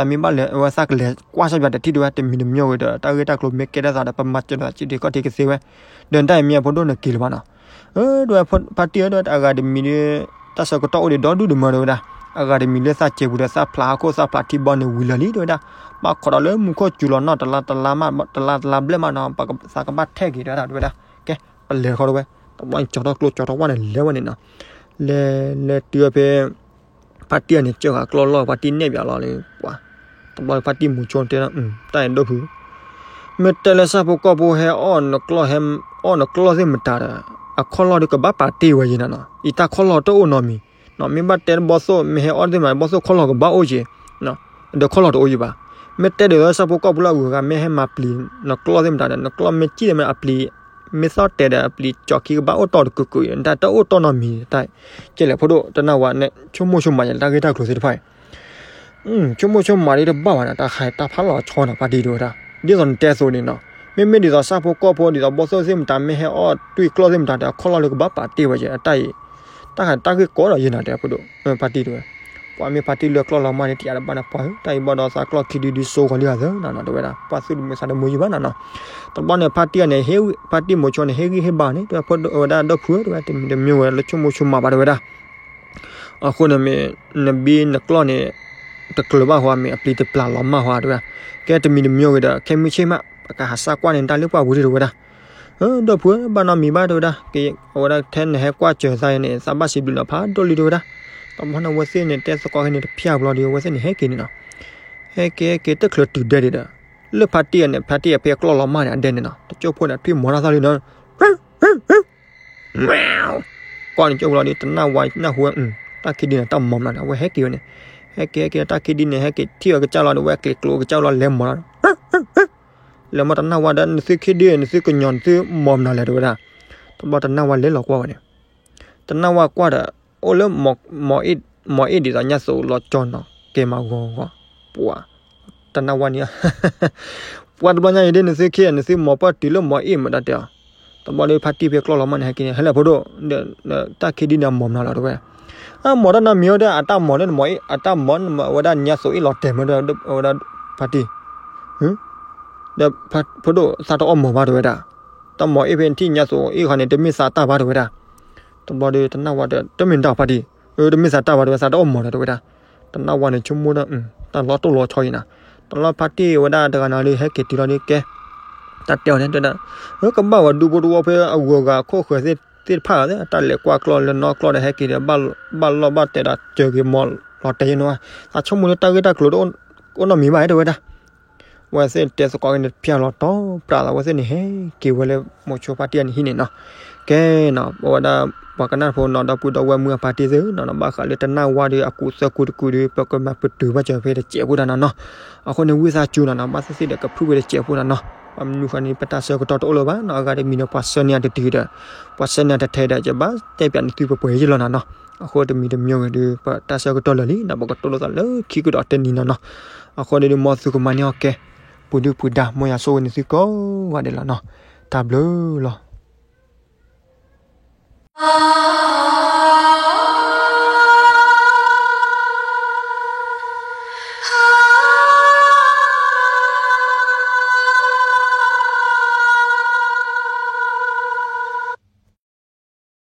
မ့ၢ်ဘၣ်လဲၤဝဲသးကလဲၤကွၢ်စီၤပၤတထံၣ်တဲဝဲ တမံၤတမံၤဝဲဒီး တၢ်ဂ့ၢ်တၢ်ကျိၤမ့ၢ်ကဲထီၣ်သးဒီး ပမၤစၢၤဒီးစံးဒ့ၣ်ခီၣ်ထံးကသ့ဝဲ ဒီးတၢ်အံၤမ့ၢ်အဖိဒိၣ်နက့ၤလၢၤဘၣ်နီၤ တဲဝဲဖါတံၢ်ဧၢ အဂၤတမံၤဒီး တၢ်ဆၢကတီၢ်အိၣ်ဒံးဒီဒူၣ်ဒံးမးတဲဝဲဒၣ် အဂၤတမံၤလၢသးစဲးပူၤဒီး သးဖျးဟီၣ်ခိၣ်သးဖျးထံဘီန့ၣ်ဝံၤလၢာ်လံတဲဝဲဒၣ် ဘၣ်ခိးဒီးလၢမူခိၣ်စူၤလီၤနီၢ်တလါတလါမး တလါတလါဘျဲၣ်မးနီၤ ပသးကဘၣ်ထဲက့ၤတဲဝဲဒၣ်တဲဝဲဒၣ် ကဲ ပလဲၤတခီတဲဝဲ တဘျီကၠီထီၣ်ကျိကၠီထီၣ်ဝါန့ၣ်လဲၤဝဲန့ၣ်နီၤ လဲၤလဲၤတုၤဖဲ ဖါတံၢ်န့ၣ် ကၢဃာ်ကျီၢ်လီၢ် ဖါတံၢ်နဲၣ်ပၠးလီၤလံ ပှၤ တဘျီဖါတံၢ်မိၤဆိတဲ တၢ်အဲၣ်ဒိၣ်ဖု မ့ၢ်တဲလၢဆၣ်ဖိကီၢ်ဖိဟဲအီၣ်နကျီၢ် ဟဲအီၣ်နကျီၢ်သ့ၣ်မတၤဒီး အခီၣ်လီၢ်ဒီးကဘၣ်ပာ်တ့ၢ်ဝဲယဲနီၤနီၤ အံၤတၢ်ခီၣ်လီၢ်တအိၣ်နီတမံၤ မ့ၢ်ဘၣ်တဲဘီၣ်သိၣ် မ့ၢ်ဟဲအီၣ်သ့ၣ်မတၤ ဘီၣ်သိၣ်ခီၣ်လီၢ်ကဘၣ်အိၣ်က့ၤ ဒီးခီၣ်လီၢ်တအိၣ်ယံၤဘၣ် မ့ၢ်တဲဒ်သိးဆၣ်ဖိကီၢ်ဖိလၢအဂုၤအဂၤ မ့ၢ်ဟဲမၤပျံၤနကျီၢ်သ့ၣ်မတၤဒီး နကျီၢ်မ့ၢ်စံၣ်သ့ၣ်မတၤ အပျံၤ မ့ၢ်သီၣ်တဲာ်ဒီး အပျံၤကၠီခံကဘၣ်အိၣ်တီၢ်တကုာ်ကုာ် တၢ်တအိၣ်တီၢ်နီတမံၤ တၢ်ကဲလဲၣ်ဖိဒိၣ် တနၢ်ဝါန့ၣ် ဆိကမိၣ်ဆိကမးယဲ တၢ်ဂ့ၢ်တၢ်ကျိၤသ့ၣ်တဖၣ်အံၤ ဆိကမိၣ်ဆိကမးဒ်တဘၣ်ဘၣ်နီၤ တၢ်ခးတၢ်ဖးလီၤဆီနီၤ ဖါတံၢ်တဲဝဲဒၣ် ဒ်သိးနတဲအသိးန့ၣ်နီၤ မ့မ့ၢ်ဒ်သိးဆၣ်ဖိကီၢ်ဖိ ဒ်သိးဘီၣ်သိၣ်သ့ၣ်မတၤ မ့ၢ်ဟဲအီၣ်တွံၢ်ကျီၢ်သ့ၣ်မတၤဒီး အခီၣ်လီၢ်လၢကဘၣ်ပာ်တ့ၢ်ဝဲယဲ အတၢ်အံၤ တၢ်ခးတၢ်ဂ့ၢ်ကီဒီးယဲနီၤ တဲဖိဒိၣ် ဖါတံၢ်တဲဝဲ ပှၤမ့ၢ်ဖါတံၢ်လၢကျီၢ်လီၤမၢ်န့ၣ် တယၤတဘၣ်န့ၣ် ပှၤဧၢ တၢ်အံၤဘၣ်ဒီးသးကျီၢ်ခံဒုဒုစိဃီၤလံဧါသၢနီၤ တဲဝဲဒၣ် ပှၤသူၣ်တမုာ်သးတမုာ်ယံၤဘၣ်နီၤနီၤ တဘျီန့ၣ် ဖါတံၢ်န့ၣ် ဖါတံၢ်မိၤဆိန့ၣ် ဟ့ၣ်ဂံၢ်ဟ့ၣ်ဘါန့ၣ် တဲဝဲဖိဒိၣ်ဝဲဒၣ် ဒီပုၢ်ဧၢ တဲဝဲ တမံၤတမံၤဝဲလၢဆိကမိၣ်ဆိကမးဘၣ်တဲဝဲဒၣ် အဃိန့ၣ်မ့ၢ် နဘံနကျီၢ်န့ၣ် တကျၢၤဘၣ်ဟါ မ့ၢ်အပျံၤတပျၢ်လီၤမၢ်ဟါတဲဝဲဒၣ် ကဲတမံၤတမံၤဂ့ၤဒီး ခဲမုၢ်ဆ့ၣ်မး ပကဟးစၢ်ကွၢ်န့ၣ် တၢ်လၢပှၢ်ပူၤဒံးတဲဝဲဒၣ် ဒီပုၢ်ဧၢ ဘၣ်နီတမံၤဘၣ်တဲဝဲဒၣ် ကဲ အဝဲဒၣ်ထဲနဟဲကွၢ်စၢၤသးန့ၣ် သးဘၣ်စံးဘျုးနၤဖးဒိၣ်လံတဲဝဲဒၣ် တဘျီန့ၣ် အဝဲသ့ၣ်န့ၣ် တဲသကိးခဲန့ၣ်တဖျၢၣ်ဘျီဒီး အဝဲသ့ၣ်န့ၣ် ဟဲက့ၤန့ၣ်နီၤ ဟဲက့ၤဟဲက့ၤတချုးတုၤဒဲဒံးဒီး လၢဖါတံၢ်အန့ၣ် ဖါတံၢ်အဖဲအကျီၢ်လီၤမၢ်န့ၣ် အဒဲန့ၣ်နီၤ တကၠိၢ်ဖိန့ၣ် ထွံၣ်မီၤတၢ်သီၣ်လံနီၤ ကီၢ်န့ၣ်ကၠိၢ်ဖိလီၤဒီး တနၢ်ဝါနၢ်ဟူဝဲ တၢ်ခံဒုန့ၣ်တၢ်မီၤမနုၤန့ၣ် အဝဲဟဲက့ၤဝဲန့ၣ် ဟဲက့ၤဟဲက့ၤတၢ်ခံဒုန့ၣ် ဟဲက့ၤထံၣ်ဝဲကစၢ်လီၤဒီး အဝဲကျ့ၤကျိၤကစၢ်လီၤ လဲၤမီၤလီၤ လဲၤမီၤတနၢ်ဝါဒီး နသုခံဒု နသုကညီၤ နသုမီၤမနုၤလဲၣ်တဲဝဲဒၣ် တဘျီတနၢ်ဝါလဲၤလီၤကွၢ်ဝဲန့ၣ် တနၢ်ဝါကွၢ်ဒီး အိၣ်လၢ မီၤအ့ၣ်ဒ်သိးညါသိးလီၤကၠီနီၤ ကဲမၤဂီၤဂီၤ ပှၤ တနၢ်ဝါန့ၣ် ပှၤတဘျီညါအံၤဒ် နသုခံ နသုမီၤပှၢ်တုၤလၢမီၤအ့ၣ်မးတၢ်တဲအီၤ တဘျီဒီးဖါတံၢ်ဖဲကျီၢ်လီၤမၢ်န့ၣ် ဟဲက့ၤန့ၣ် ဟဲလၢဖိဒိၣ် တၢ်ခံဒုန့ၣ်အမီၤမနုၤလီၤတဲဝဲ အမီၤတၢ်နီတမံၤဝဲဒၣ် အတၢ်မီၤလၢနမီၤအ့ၣ် အတၢ်မီၤဝဲဒၣ်ညါသိးအ့ၣ်လီၤတဲာ်မး ဝဲဒၣ်ဖါတံၢ် ဒီးဖိဒိၣ်သးတအီၣ်မီၤဘၣ်တဲဝဲဒၣ် တၢ်မီၤအ့ၣ်ဖဲနထံၣ်ညါသိးအ့ၣ်ခီန့ၣ် တမ့ၢ်သးတၢ်ဘၣ်တဲဝဲဒၣ် တဘျီဒီးတနၢ်ဝါဒီး တမ့ၢ်တၢ်ဖါတံၢ် တမ့ၢ်သးတၢ်ဘၣ်တဲဝဲ သးတအီၣ်မီၤဒီးတဲဝဲဒၣ် တနၢ်ဝါန့ၣ်ဆိကမိၣ်ဒီး တၢ်လီၤတိၢ်လီၤဆီအံၤနၤ တလီၢ်ဖါတံၢ်ဝဲဒၣ်တဂၤနၤလၢဟဲက့ၤတုၤလီၤဒီးကဲ တၢ်တဲအီၤန့ၣ်တဲဒၣ် ကဘၣ်ဝဲဒူဖိတဝီဖိအဂုၤအဂၤအခိၣ်ဃၢၤသ့ၣ်တဖၣ် တၢ်လဲၤကွၢ်ကျီၢ်လၢနီၢ်ကျီၢ်ဒီးဟဲက့ၤဒီး ဘၣ်လီၢ်ဘၣ်တဲာ်ဒီးစၢၤက့ၤမီၤလီၤတဲာ်ယဲနီၤ သးဆိကမိၣ်လၢတၢ်ဂ့ၢ်တၢ်ကျိၤတအိၣ်နီတမံၤဘၣ်တဲဝဲဒၣ် ဝဲသ့ၣ်တဲသကိးက့ၤန့ၣ်တဖျၢၣ်လီၤတီၤပြးလီၤ ဝဲသ့ၣ်န့ၣ်ဟဲက့ၤဝဲလၢမိၤဆိဖါတံၢ်အနဟံၣ်န့ၣ်နီၤ ကဲနီၤ ပဝဲဒၣ် ပှၤကနၣ်ဖိနီၤ ဒီပုၢ်ဒီဝဲၢ်မုၢ်အဖါတံၢ်သ့ၣ်နီၤ ဘၣ်ဃးလၢတနၢ်ဝါဒီးအကူးသၢကူးတကူးဒီး ပကမၤပတုာ်ဘၣ်စၢၤဖဲတစဲးဖိတၢ်နီၤနီၤ အဃိန့ၣ် ဝံသးစူၤနီၤနီၤ ဘၣ်သ့ၣ်သ့ၣ်ဒီးကဖုၣ်ဝဲတစဲးဖိတၢ်နီၤ ဘၣ်မနုၤဃိန့ၣ် ပတၢ်ဆၢကတီၢ်တအိၣ်လၢၤဘၣ်နီၤ, အဂၤတမံၤဒီးပှၤဆှၢန့ၢ်အတတုၤဒီး ပှၤဆှၢန့ၢ်အတထဲဒီး ယဘၣ်တဲပၠးန့ၢ်သုပှဲၤပှဲၤယလီၤနၤနီၤ. အဃိတမံၤတမံၤဂ့ၤဒီး ပတၢ်ဆၢကတီၢ်လၢာ်လံနီၤ, ပကတိၢ်လိာ်သးလၢခံကဒီးတနံၤနီၤနီၤ. အဃိန့ၣ်ဒီး မ်သုကမၤန့ၢ်အီၣ်ကဲ ပူၤဒုၣ်ပူၤဒါ မ်ယွၤဆိၣ်ဂ့ၤန့ၢ်သုကိးဂၤဒဲးလီၤနီၤ. တၢ်ဘျုးလီၤ.